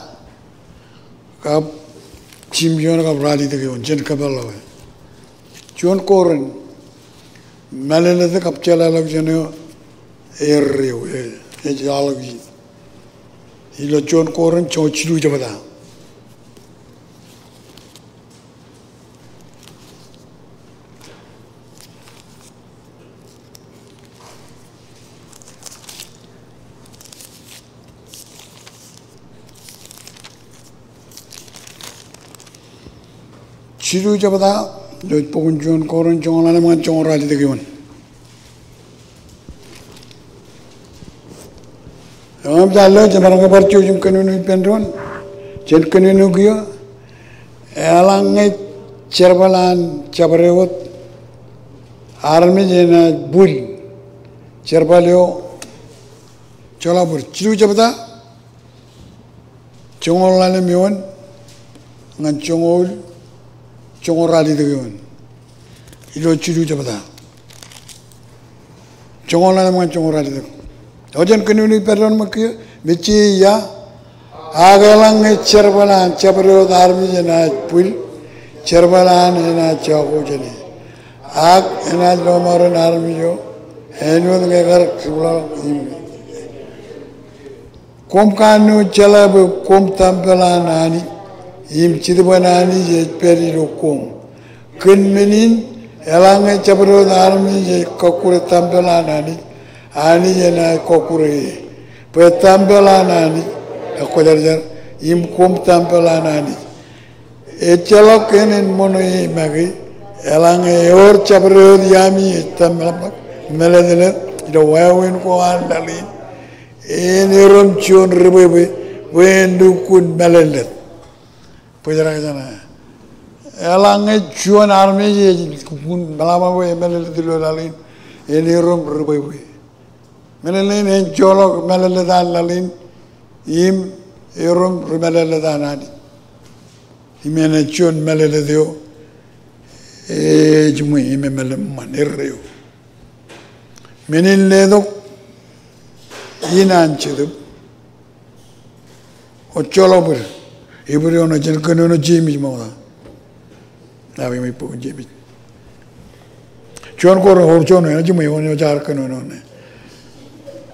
kab jimjuon kab ralitōk eoon, jen kōpeḷḷọke. Juon Korint, mālōtlōt kab jeḷāḷọkjeṇ eo erreo, e, ej ḷọk in. Ilo Juon Korint joñoul jilu jebta. Jilu jebta, ilo bok in Juon Korint joñoul ḷalem ñan joñoul ralitōk eoon. Eṃōj ad lo, jemaroñ ke bar jouj im kōnono ippān doon, jen kōnono kiiō, eḷaññe jerbal an jabdewōt armej enaaj bwil, jerbal eo joḷọk bōd. Jilu jebta, joñoul ḷalem eoon ñan joñoul, joñoul ralitōk eoon. Ilo jilu jebta. Joñoul ḷalem ñan joñoul ralitōk. Eo jen kōnono ippān doon ṃōk kiiō, mejje ia, ak eḷaññe jerbal an jabdewōt armej enaaj bwil, jerbal an enaaj jako jāne. Ak enaaj lọmọọren armej eo, āinwōt ñe kar jibḷọk im Koṃ kanooj jeḷā bwe koṃ tempel an Anij, im Jetōb an Anij ej pād ilo koṃ. Kōn men in, eḷaññe jabdewōt armej ej kọkkure tempel an Anij, Anij enaaj kọkkure e. Bwe tempel an Anij, ekwōjarjar, im koṃ tempel an Anij. Ejjeḷọk en en ṃōṇōṇō e make, eḷaññe ewōr jabdewōt iaami ej tōmāḷḷọk mālōtlōt ilo wāween ko an laḷ in, en erom juon ribwebwe bwe en lukkuun mālōtlōt. Bōjrak jān e. Eḷaññe juon armej ej lukkuun ṃōḷaḷḷọk bwe e mālōtlōt ilo laḷ in, en erom ribwebwe. Mālōtlōt in en joḷọk mālōtlōt an laḷ in, im erom ri mālōtlōt an Anij. Im enaaj juon mālōtlōt eo, ejiṃwe im emālōtlōt ṃṃan erreo. Men in letok in an Jetōb. Ejjeḷọk bōd. Ebreō ṇe, jen kōnono Jemes ṃokta. Ij ba bok in Jemes. Juon Korint, ewōr juon, enaaj jiṃwe, ewōr jaar kōnono ṇe.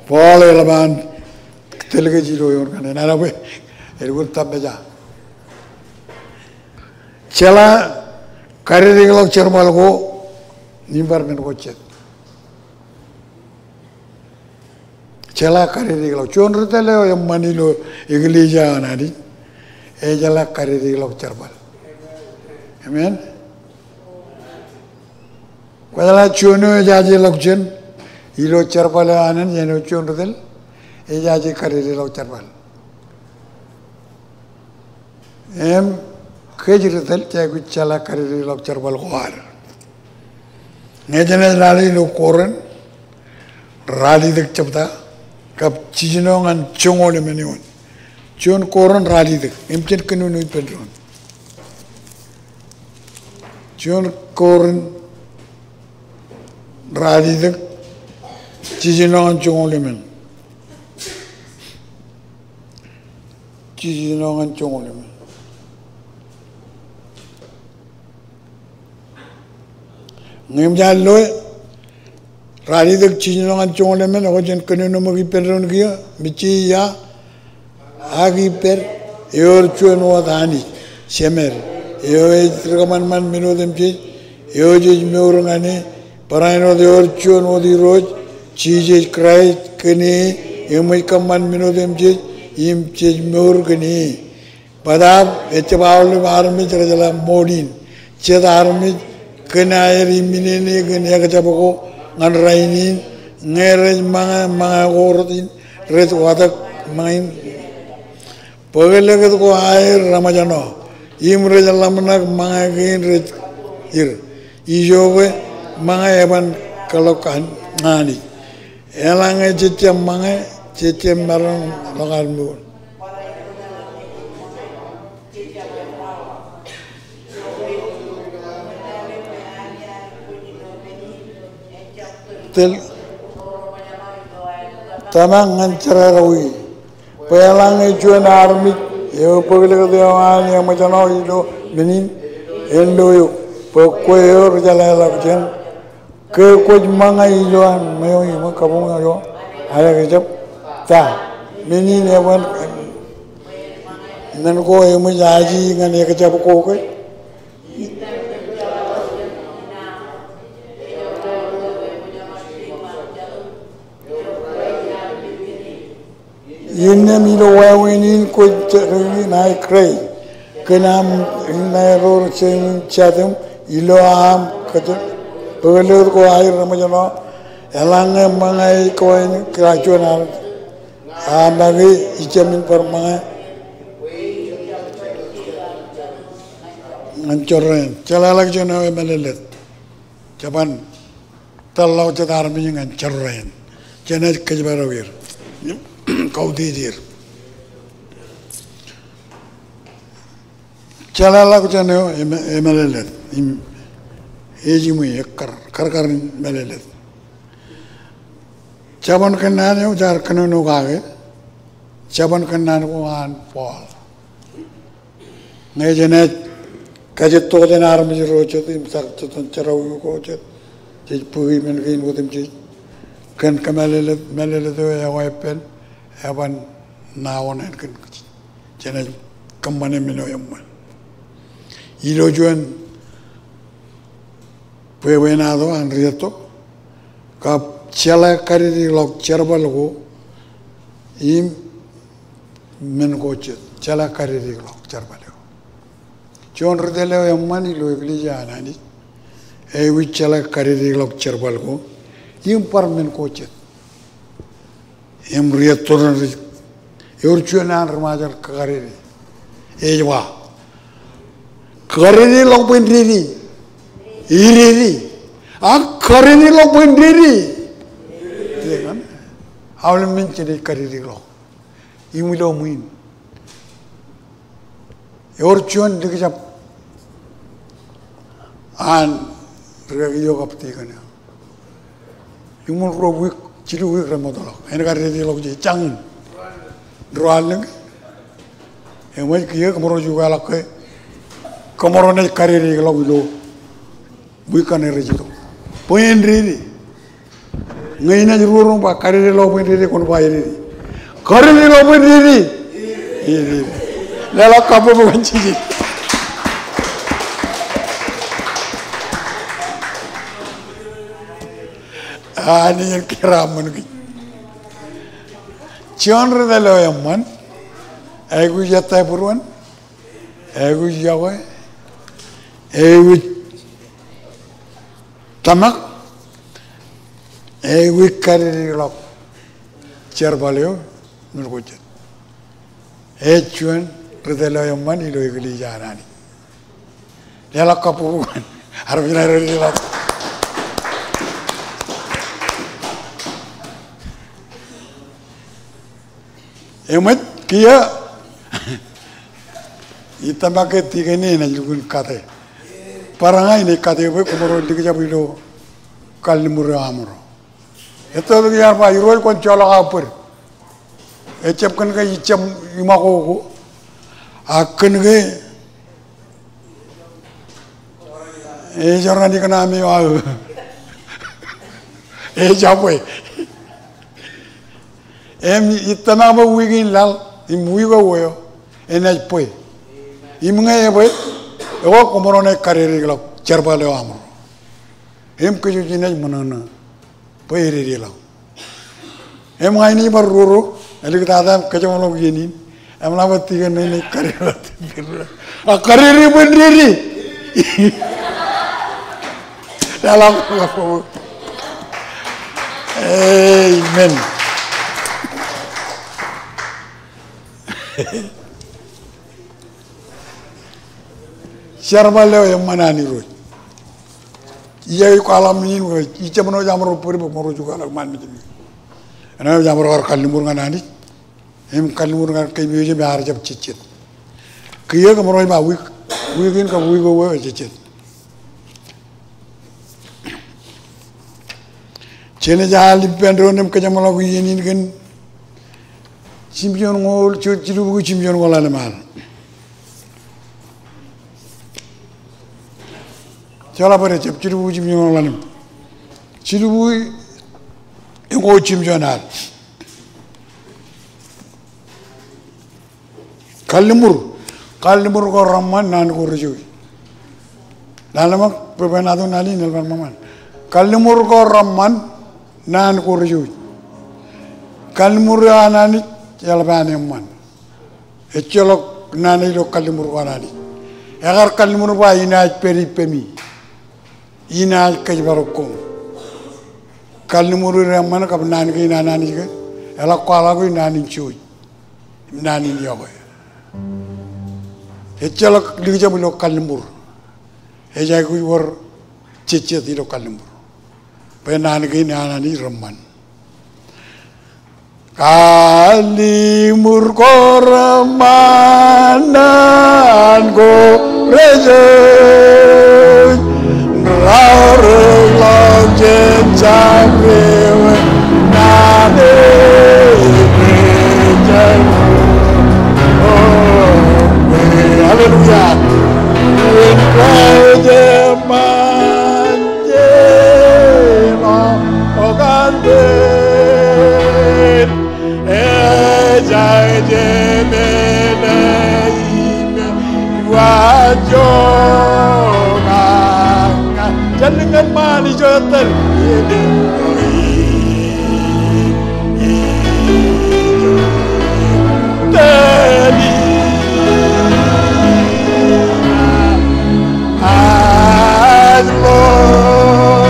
Paul eḷap an tōl kōj ilo eoon kaṇe, enaaj ba bwe elukkuun tōpmejā. Jeḷā karitikḷọk jerbal ko im bar men ko jet. Jeḷā karitikḷọk. Juon ri tōl eo eṃṃan ilo eklejia an Anij, ejeḷā karitikḷọk jerbal. Amen. Kwōjeḷā juon eo ejaje ḷọk jān ilo jerbal eo an Anij, āinwōt juon ri tōl, ejaje karitikḷọk jerbal. Im kōj ri tōl, jej aikuj jeḷā karitikḷọk jerbal ko ad. Ñe jenaaj lale ilo Korint, ralitōk jebta, kab jiljino ñan joñoul emān eoon. Juon Korint ralitōk, im jen kōnono ippān doon. Juon Korint ralitōk, jiljino ñan joñoul emān. Jiljino ñan joñoul emān. Ñe eṃōj ad loe, ralitōk jiljino ñan joñoul emān, ekwe jen kōnono ṃōk ippān doon kiiō, mejje ia, ak ippād, ewōr juon wōt Anij, Jemād, eo ej ri kōṃanṃan men otemjej, eo jej mour ñan e, barāinwōt ewōr juon wōt Irooj, Jisōs Kraist, kōn e eṃōj kōṃṃan men otemjej, im jej mour kōn e. Bōtaab, ejjab aolep armej rejeḷā ṃool in. Jet armej kōn aer iminene kōn ekjab ko ñan rainin, ñe rej ṃōñā ṃōñā ko rot in, rej watōk ṃōñā in. Bōklōkōt ko aer reṃōjṇọ, im rej ḷōmṇak ṃōñā kein rej ir. Ijoke ṃōñā eban kōḷọk an Anij. Eḷaññe jejjab ṃōñā, jejjab maroñ ḷọk ad mour. Tōl, tōmak ñan jerkakakwi. Eḷaññe juon armej eo bōklōkōt eo an eṃōjṇọ ilo men in, en lo eok bwe kwe eo ri jeḷāḷọkjeṇ. Ke kwōj ṃōñā ilo an ṃweo iṃō kabuñ eo aō kōjab, ta men in eban men ko eṃōj aji ñan ekjab ko ke? Innām ilo wāween in kwōj jerawiwi ṇae Gray kōn aṃ ri ṇae ro rej jeiṃ im jatūṃ ilo aṃ kōjatdikdik ko aer reṃōjṇọ. Eḷaññe ṃōñā ej kwe in, kōn juon armej, a make ijjab in bar ṃōñā ñan jorrāān. Jeḷāḷọkjeṇ eo emālōtlōt. Jeban tōl ḷọk jet armej ñan jorrāān. Jenaaj kōjparok er, kautiej er. Jeḷāḷọkjeṇ eo emā-, emālōtlōt. Im, ejiṃwe ekkar, karkar in mālōtlōt. Jabōn kōnnaan eo jaar kōnono kake, jabōn kōnnaan ko an Paul. Ñe jenaaj kajjitōk jān armej ro jet im jar-, jar-, jerawiwi ko jet, jej bōki men kein otemjej kōn kōmālōtlōt, mālōtlōt eo eo epen, eban ṇa oṇāān kōn kōj. Jenaaj kōṃṃane men eo eṃṃan. Ilo juon bwebwenato an rietto, kab jeḷā kadikdik ḷọk jerbal ko im men ko jet, jeḷā kadikdik ḷọk jerbal eo. Juon ri tōl eo eṃṃan ilo eklejia an Anij, ej aikuj jeḷā kadikdik ḷọk jerbal ko im bar men ko jet. Im ri etto ren ri, ewōr juon an ri Ṃajeḷ kakadede. Ej ba, kadede ḷọk bwe en dede. Edede. A kadede ḷọk bwe en dede. Aolep men jenaaj kadede ḷọk. Im ilo ṃwiin, ewōr juon likjab an ri kaki eo kab tikōn eo. Iṃōn ruo wiik, jilu wiik remootḷọk. En kadede ḷọk je jañin. Ruo allōñ. Eṃōj kiiō kōmro jukaḷọk ke kōmro naaj kadede ḷọk ilo wiik kaṇe rej itok. Bwe en dede. Ñe inaaj ruo roñ ba kadede ḷọk bwe en dede, kwōn ba edede. Kadede ḷọk bwe en dede. Edede. Leḷọk kabbokbok ñan Jisōs. Anij en kōrā ṃōn kōj. Juon ri tōl eo eṃṃan, aikuj ettā būruon, aikuj yokwe, aikuj tōmak, aikuj kadikdik ḷọk jerbal eo men ko jet. Ej juon ri tōl eo eṃṃan ilo eklejia an Anij. Leḷọk kabbokbok ñan armej ṇe rej leḷọk. Eṃōj kiiō, ij tōmak ke tikōn eṇ enaaj lukkuun kate. Bar ña inaaj kate bwe kōmro likjab ilo kalliṃur eo aṃro. Etto tok iar ba, Irooj, kwōn joḷọk aō bōd. Ejjab kōn ke ijjab iṃakoko, ak kōn ke ejorrāān ikōṇaan eo aō ejabwe. Im ij tōmak bwe wiik in laḷ im wiik eo eo enaaj bwe. Im ñe ebwe, ekwe kōmro naaj kadikdik ḷọk jerbal eo aṃro. Im kōj wōj inaaj ṃōṇōṇō bwe edede ḷọk. Im ña inaaj bar ruo ro, āliktata im kōjeṃḷọk iien in, eṃṃan bwe tikōn ṇe enaaj kadikdik ḷọk. A kadikdik bwe en dede. Amen. Jerbal eo eṃṃan an Irooj. Ij aikuj kwaḷọk men in bwe ij jab ṇo jaṃro bōd bwe kōmro jukaḷọk ṃaan mejaṃ in. Eṇ eo jaṃro kar kalliṃur ñan Anij im kalliṃur ñan kōmij im ear jab jejjet. Kiiō kōmro ej ba wiik, wiik in kab wiik eo ejejjet. Jenaaj al ippān doon im kōjeṃḷọk iien in kōn jimjuon ñoul, jilu-, jilubukwi jimjuon ñoul ḷalem al. Jeḷā bwe ejjab jilubukwi jimjuon ñoul ḷalem. Jilubukwi ñoul jimjuon al. Kalliṃur, kalliṃur ko reṃṃan, naan ko rejouj. Lale ṃōk, bwe bwe en ato naan in eḷap an ṃōṃan. Kalliṃur ko reṃṃan, naan ko rejouj. Kalliṃur eo an Anij eḷap an eṃṃan. Ejjeḷọk naan eo ilo kalliṃur ko an Anij. Ekar kalliṃur ba inaaj pād ippemi. Inaaj kōjparok koṃ. Kalliṃur eo eṃṃan kab naan kein an Anij ke, eḷak kwaḷọk e naan in jouj. Naan in iọkwe. Ejjeḷọk likjab ilo kalliṃur. Ej aikuj wōr jejjet ilo kalliṃur. Bwe naan kein an Anij reṃṃan. Kalliṃur ko reṃṃan, naan ko rejouj. Raorōk ḷọk jān jabdewōt naan eo ej rejouj. O, hallelujah. Ej rejouj ṃaan jeḷā okante. Ejjab jemen ej ippemi, iwajoñak. Jān lōñ ñan ṃaan ijo ettōr. Ijo ettōr. Ij ḷoor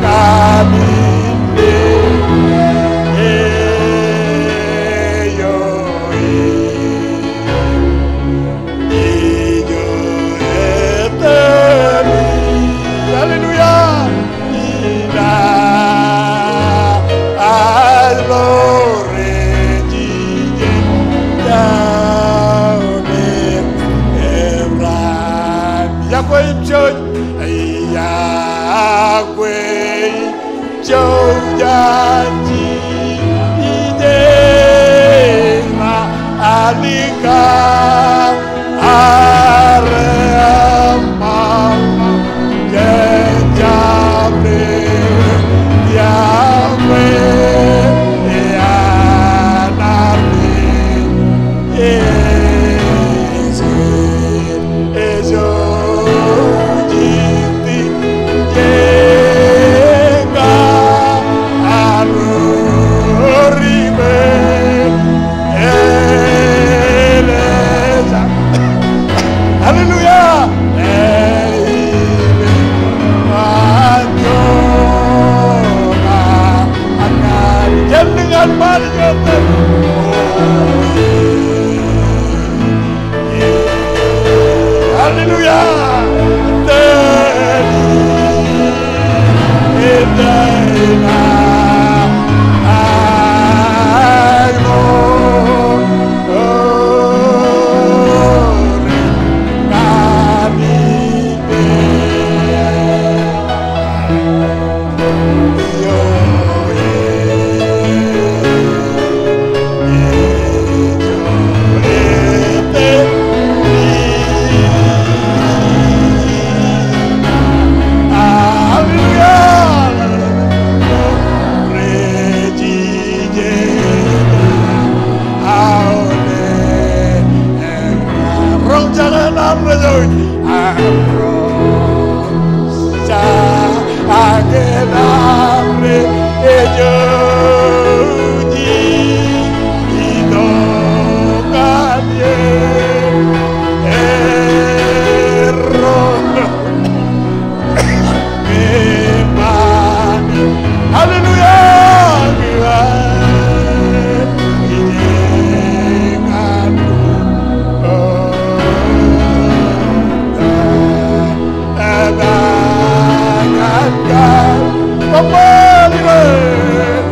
kab indeeo eo in, ijo ettōr in. Hallelujah. Ij ḷoor ijin jān ebraan. Iọkwe im jouj, iọkwe im jouj jān Jisōs, ijeṇ alikkar. Are eṃṃan jān jabdewōt iọkwe eo an Anij. Ej jouj in tijjek ñan ri bwe Hallelujah. Hallelujah. Hallelujah.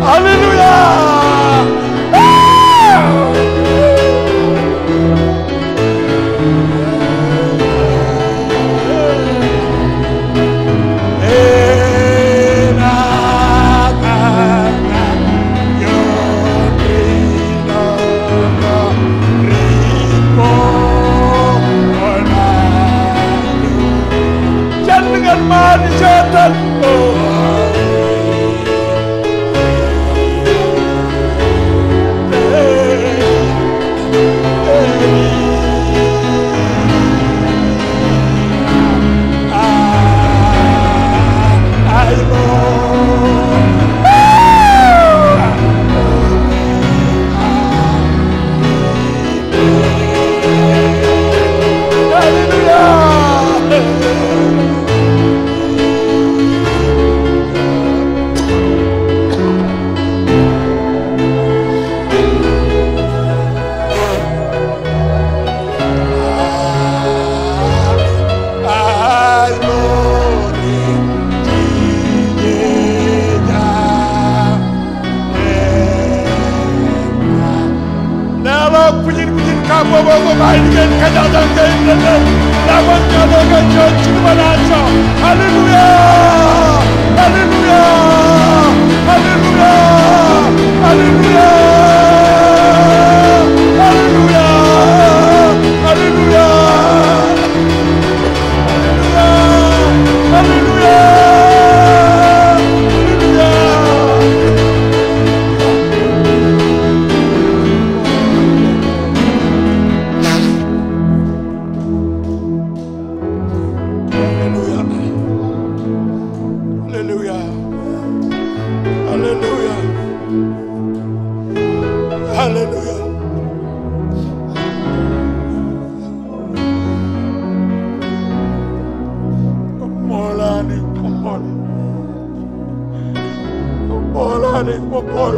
Hallelujah! Leḷọk bwijin bwijin kabbokbok ko ainikien kōjañjañ kein, leḷọk ñan eok ej jibadwōj. Hallelujah! Hallelujah! Hallelujah! Hallelujah! Hallelujah! Hallelujah! Hallelujah! Hallelujah! Hallelujah! Hallelujah! Hallelujah! Hallelujah! Koṃṃool Anij, koṃṃool. Koṃṃool Anij, koṃṃool.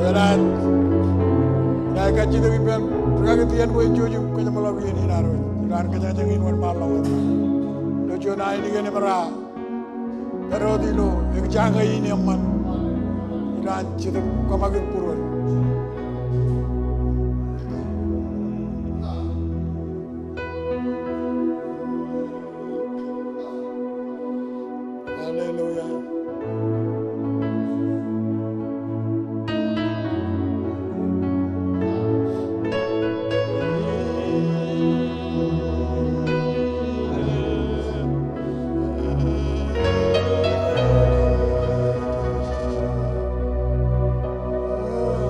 Ilo ad, ilo ad kajjitōk ippān, rūkaki ippān bwe en jouj im kōjeṃḷọk iien in ad, ilo ad kōjañjañ in wōnṃaanḷọk wōt. Ilo juon ainikien eṃōj ad pād wōt ilo eñjake in eṃṃan. Ilo an Jetōb kōṃakūt būruon. Hallelujah.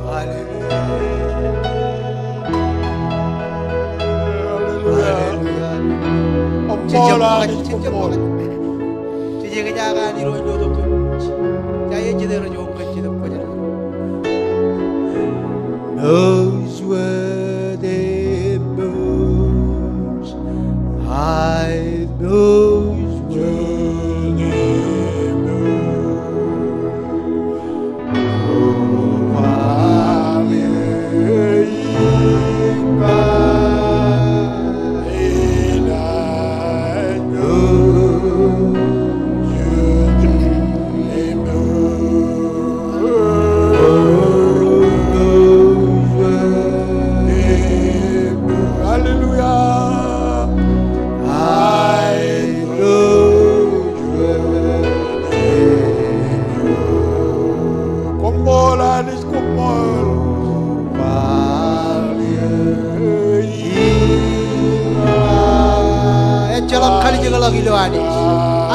Hallelujah. Hallelujah. Koṃṃool Anij, koṃṃool. Knows where they boast, I knows where they boast. Hallelujah. Koṃṃool Anij, koṃṃool. Ejjeḷọk kalijekḷọk ilo Anij.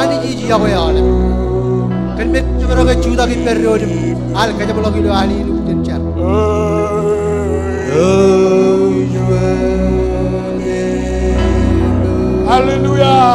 Anij ej yokwe aolep. Kōn men eo ej jutak ippād doon im al kōjeṃḷọk ilo Anij ilo jar. Hallelujah.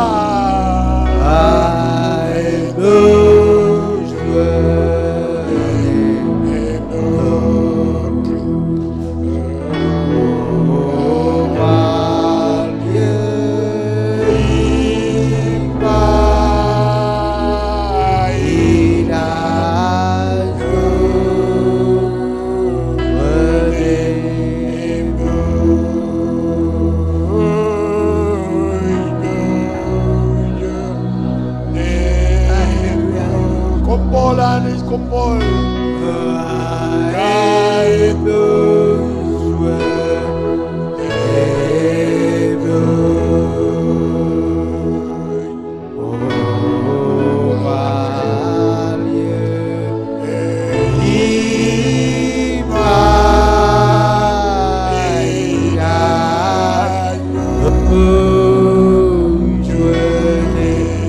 Koṃṃool Anij, koṃṃool.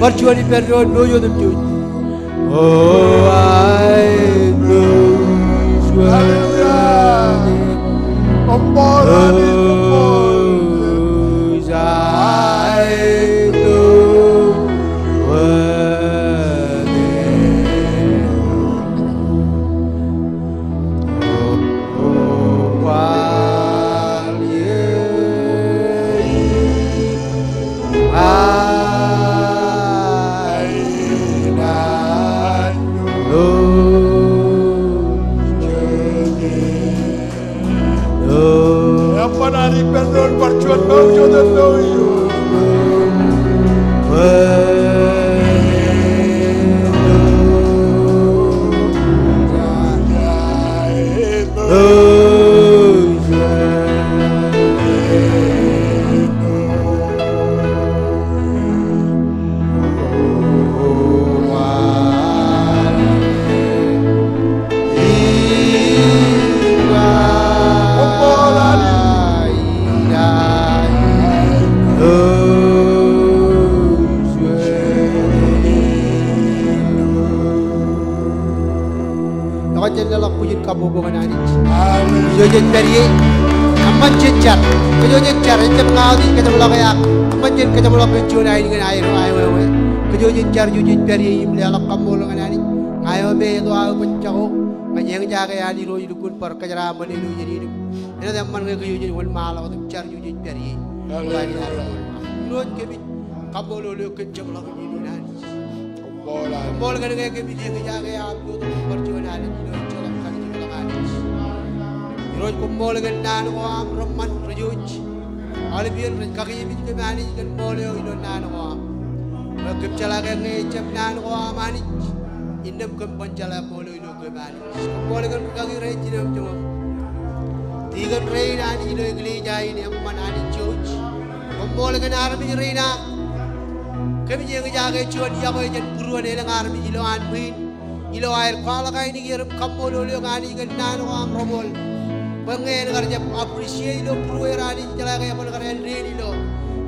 Bar juon ippān doon, mour otemjej. Hallelujah. Koṃṃool, Anij, koṃṃool. Eṃṃan, Anij, ippān doon bar juon mour otemjej. Ekwe, jen leḷọk bwijin kabbokbok ñan Anij. Kōj jej pād ie, eṃṃan jen jar. Kōj jej jar, ejjab ña wōt ij kōjeṃḷọke ak eṃṃan jen kōjeṃḷọk kōn juon ainikien aer eo aer eo. Kōj jej jar, kōj jej pād ie im leḷọk kaṃṃoolol ñan Anij. Ña eo me eto aō bōjjako, ña eñjake an Irooj lukkuun bar kōjeraaṃṃan ilo iien in. Āinwōt eṃṃan ñe kōj jej wōnṃaanḷọk wōt im jar, kōj jej pād ie. Hallelujah. Irooj, kōmij kaṃṃoolol eok kōn jeṃḷọkin in Anij. Koṃṃool kōn ñe kōmij eñjake aṃ wōt im bar juon Anij ilo ejjeḷọk kalijekḷọk Anij. Koṃṃool kōn naan ko aṃ reṃṃan rej jouj. Aolep iien rej kakeememej kōm Anij kōn ṃool eo ilo naan ko aṃ. Bwe kōm jeḷā ke ñe ejjab naan ko aṃ Anij, innām kōm ban jeḷā ṃool eo ilo kōm Anij. Koṃṃool kōn rikaki rein jinem joñak. Dikon rein Anij ilo eklejia in eṃṃan Anij jouj. Koṃṃool kōn armej rein aṃ. Kōmij eñjake juon yokwe jān būruon elōñ armej ilo an ṃwiin. Ilo aer kwaḷọk ainikier im kaṃṃoolol eok Anij kōn naan ko aṃ reṃool. Bwe ñe en kar jab appreciate ilo būrueer Anij, jeḷā ke eban kar āindein ilo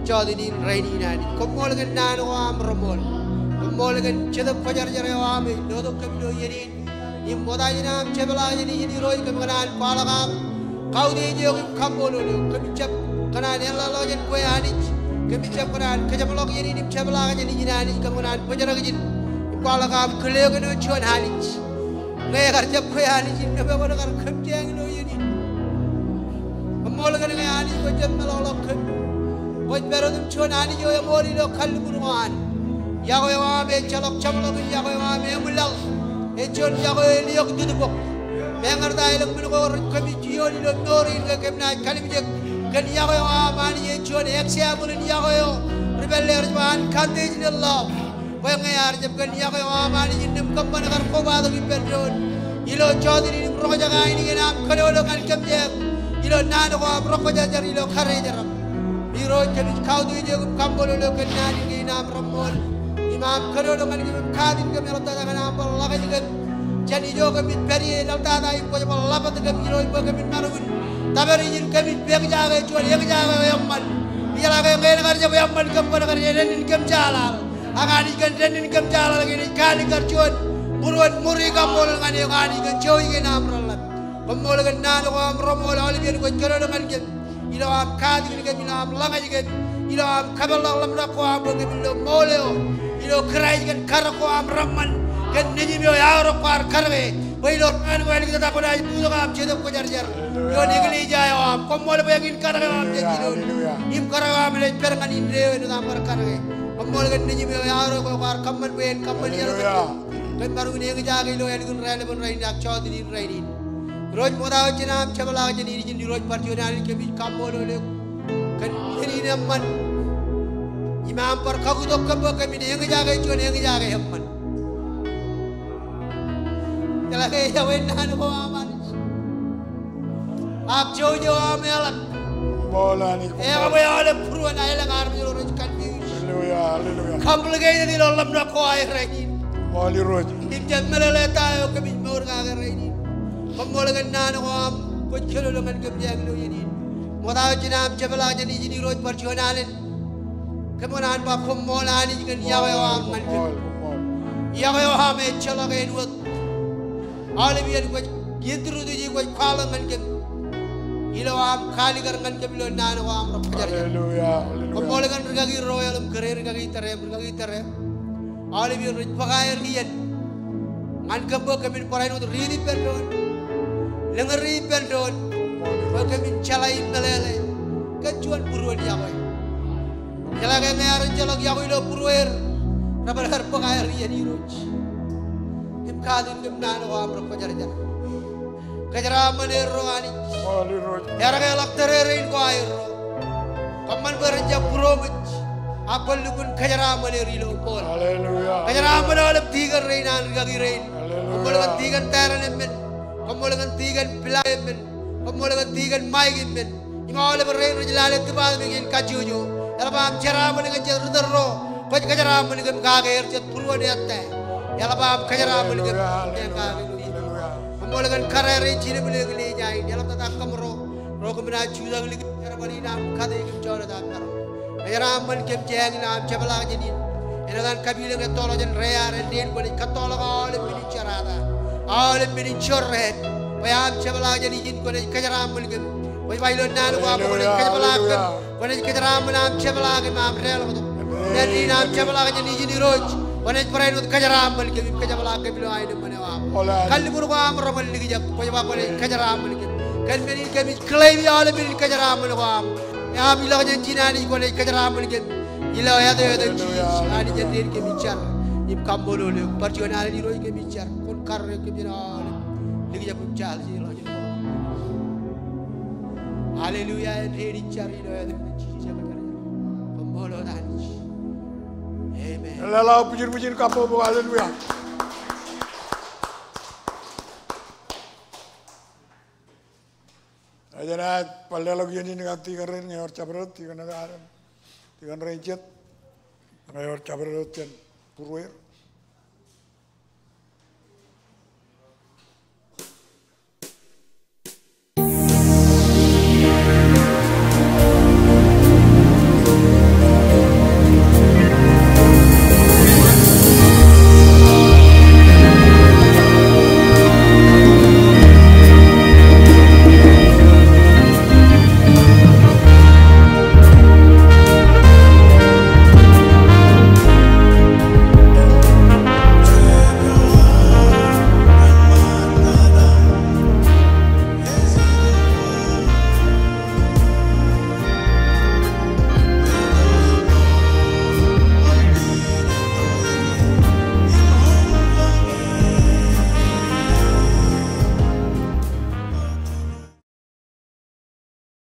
jọteen in rainin Anij. Koṃṃool kōn naan ko aṃ reṃool. Koṃṃool kōn Jetōb Kwōjarjar eo aṃ ej lotok kōm ilo iien in. Im ṃokta jān aṃ jepḷaak jān ijin Irooj kōm kōṇaan kwaḷọk aṃ kautiej eok im kaṃṃoolol eok. Kōmij jab kōṇaan eḷḷọk jān kwe Anij. Kōmij jab kōṇaan kōjepḷọk iien in im jepḷaak jān ijin Anij kōm kōṇaan bōjrak ijin. Im kwaḷọk aṃ kile kōn eo juon Anij. Ñe ekar jab kwe Anij innām eban kar kōmjeañ ilo iien in. Koṃṃool kōn ñe Anij kwōj jab meḷọkḷọk kōm. Kwōj pād wōt im juon Anij eo eṃool ilo kalliṃur ko an. Yokwe eo aṃ ejjeḷọk jeṃḷọkin yokwe eo aṃ eṃwilaḷ. Ej juon yokwe eo eliok tūtbok. Meñe ta elōñ men ko rej kōmij iioon ilo mour in ke kōm naaj kalimjek kōn yokwe eo aṃ Anij ej juon example in yokwe eo ri pālle rej ba unconditional love. Bwe ñe ear jab kōn yokwe eo aṃ Anij innām kōm ban kar kobatok ippān doon ilo jọteen in im roñjake ainikien aṃ kōnono ñan kōm jān ilo naan ko aṃ rej kwōjarjar ilo karijeram. Irooj kōmij kautiej eok im kaṃṃoolol eok kōn naan in kein aṃ reṃṃool. Im aṃ kōnono ñan kōm im katin kōm eḷaptata ñan aṃ bar ḷakij kōm jān ijo kōmij pād ie eḷaptata im kwōj bar ḷapāt kōm Irooj bwe kōmin maroñ in tōpar ijin kōmij pojake juon eñjake eo eṃṃan. Ijeḷā ke ñe en kar jab eṃṃan kōm ban kar dān in kōm jeḷāḷ. Ak Anij kōn dān in kōm jeḷāḷ ke enaaj kaalikkar juon būruon ṃuri kaṃṃoolol ñan eok Anij kōn jouj kein aṃ reḷḷap. Koṃṃool kōn naan ko aṃ reṃool aolep iien kwōj kōnono ñan kōm. Ilo aṃ katakin kōm, ilo aṃ ḷōñaj kōm, ilo aṃ kōpeḷḷọk ḷōmṇak ko aṃ bwe kōmin lo ṃool eo ilo Kraist kōn karōk ko aṃ reṃṃan kōn nejiṃ eo eaorōk kwaar karōke. Bwe ilo raan ko āliktata kwōnaaj bōktok aṃ Jetōb Kwōjarjar ioon eklejia eo aṃ. Koṃṃool bwe eñin karōk eo aṃ jān jinoin im karōk eo aṃ enaaj pād ñan indeeo āinwōt aṃ bar karōke. Koṃṃool kōn nejiṃ eo eaorōk eo kwaar kōṃṃan bwe en kōṃṃan iaḷ kōn kōm. Kōm maroñ in eñjake ilo ālikin raelep in rainin ak jọteen in rainin. Irooj ṃokta wōt jān aṃ jepḷaak jān ijin Irooj bar juon alen kōmij kaṃṃoolol eok kōn men in eṃṃan. Im aṃ bar kautiej kōm bwe kōmin eñjake juon eñjake eṃṃan. Jeḷā ke ej yokwe naan ko aṃ Anij. Ak jouj eo aṃ eḷap. Ṃool Anij. Ekwe aolep būruon aelōñ armej ro rej confused. Hallelujah, hallelujah. Complicated ilo ḷōmṇak ko aer rainin. Ṃool Irooj. Im jab meḷeḷe ta eo kōmij mour kake rainin. Koṃṃool kōn naan ko aṃ kwōj kōnono ñan kōm jān ilo iien in. Ṃokta wōt jān aṃ jepḷaak jān ijin Irooj bar juon alen. Kōm kōṇaan ba koṃṃool Anij kōn yokwe eo aṃ ñan kōm. Koṃṃool, koṃṃool. Yokwe eo aṃ ejjeḷọk āinwōt aolep iien kwōj introduce, kwōj kwaḷọk ñan kōm ilo aṃ kaalikkar ñan kōm ilo naan ko aṃ rej kwōjarjar. Hallelujah, hallelujah. Koṃṃool kōn rikaki Roel im kōrā rikaki Tare, rikaki Tare. Aolep iien rej bōk aer iien ñan kōm bwe kōmin barāinwōt riiti ippān doon, lōñri ippān doon, bwe kōmin jeḷā im meḷeḷe kōn juon būruon yokwe. Jeḷā ke ñe ear ejjeḷọk yokwe ilo būrueer, rej bar bōk aer iien Irooj. Im katakin kōm naan ko aṃ rej kwōjarjar. Kōjeraaṃṃan erro Anij. Hallelujah. Ear keḷọk tōre rein ko aerro. Kōṃṃan bwe ren jab būroṃōj. Ak kwōn lukkuun kōjeraaṃṃan er ilo ṃool. Hallelujah. Kōjeraaṃṃan aolep tikōn rein an rikaki rein. Hallelujah. Koṃṃool kōn tikōn Darren emān. Koṃṃool kōn tikōn Pilai emān. Koṃṃool kōn tikōn Mike emān. Im aolep rein rej lale department kein kajjojo. Eḷap aṃ jeraaṃṃan kōn jet ritōl ro kwōj kōjeraaṃṃan kōm kake er, jet būruon ettā. Eḷap aṃ kōjeraaṃṃan kōm kake er. Koṃṃool kōn kōrā rein jinem ilo eklejia in. Eḷaptata kōmro ro kōm naaj jutak likūt jerbal in aṃ kate kōm joñan aṃ maroñ. Kōjeraaṃṃan kōm jān ilo aṃ jepḷaak jān in. Āinwōt an kapilōñ ettoḷọk jān rear, āindein kwōnaaj kōttoḷọk aolep men in jerata, aolep men in jorrāān. Bwe aṃ jepḷaak jān ijin kwōnaaj kōjeraaṃṃan kōm. Kwōj ba ilo naan ko aṃ kwōnaaj kōjepḷaak kōm. Kwōnaaj kōjeraaṃṃan aṃ jepḷaak im aṃ deḷọñtok. Amen. Naan in aṃ jepḷaak jān ijin Irooj. Kwōnaaj barāinwōt kōjeraaṃṃan kōm im kōjepḷaak kōm ilo aenōṃṃan eo aṃ. Amen. Kalliṃur ko aṃ reṃōl likjab, kwōj ba kwōnaaj kōjeraaṃṃan kōm. Kōn men in kōmij claim aolep men in kōjeraaṃṃan ko aṃ. Aṃ ilọk jān ijin Anij, kwōnaaj kōjeraaṃṃan kōm. Ilo etan, etan Jisōs, Anij, āindein kōmij jar im kaṃṃoolol eok. Bar juon alen Irooj kōmij jar. Kwōn karreoik kōm jān aolep likjab im jeḷā ḷọk jān ko. Hallelujah, en dein jar ilo ālikin Jisōs. Koṃṃool wōt Anij. Amen. Leḷọk bwijin bwijin kabbokbok, hallelujah. Ej jen bar leḷọk iien in ñan tikōn rein, ñe ewōr jabdewōt, tikōn eo ad, tikōn rein jet, ñe ewōr jabdewōt jān būrueir.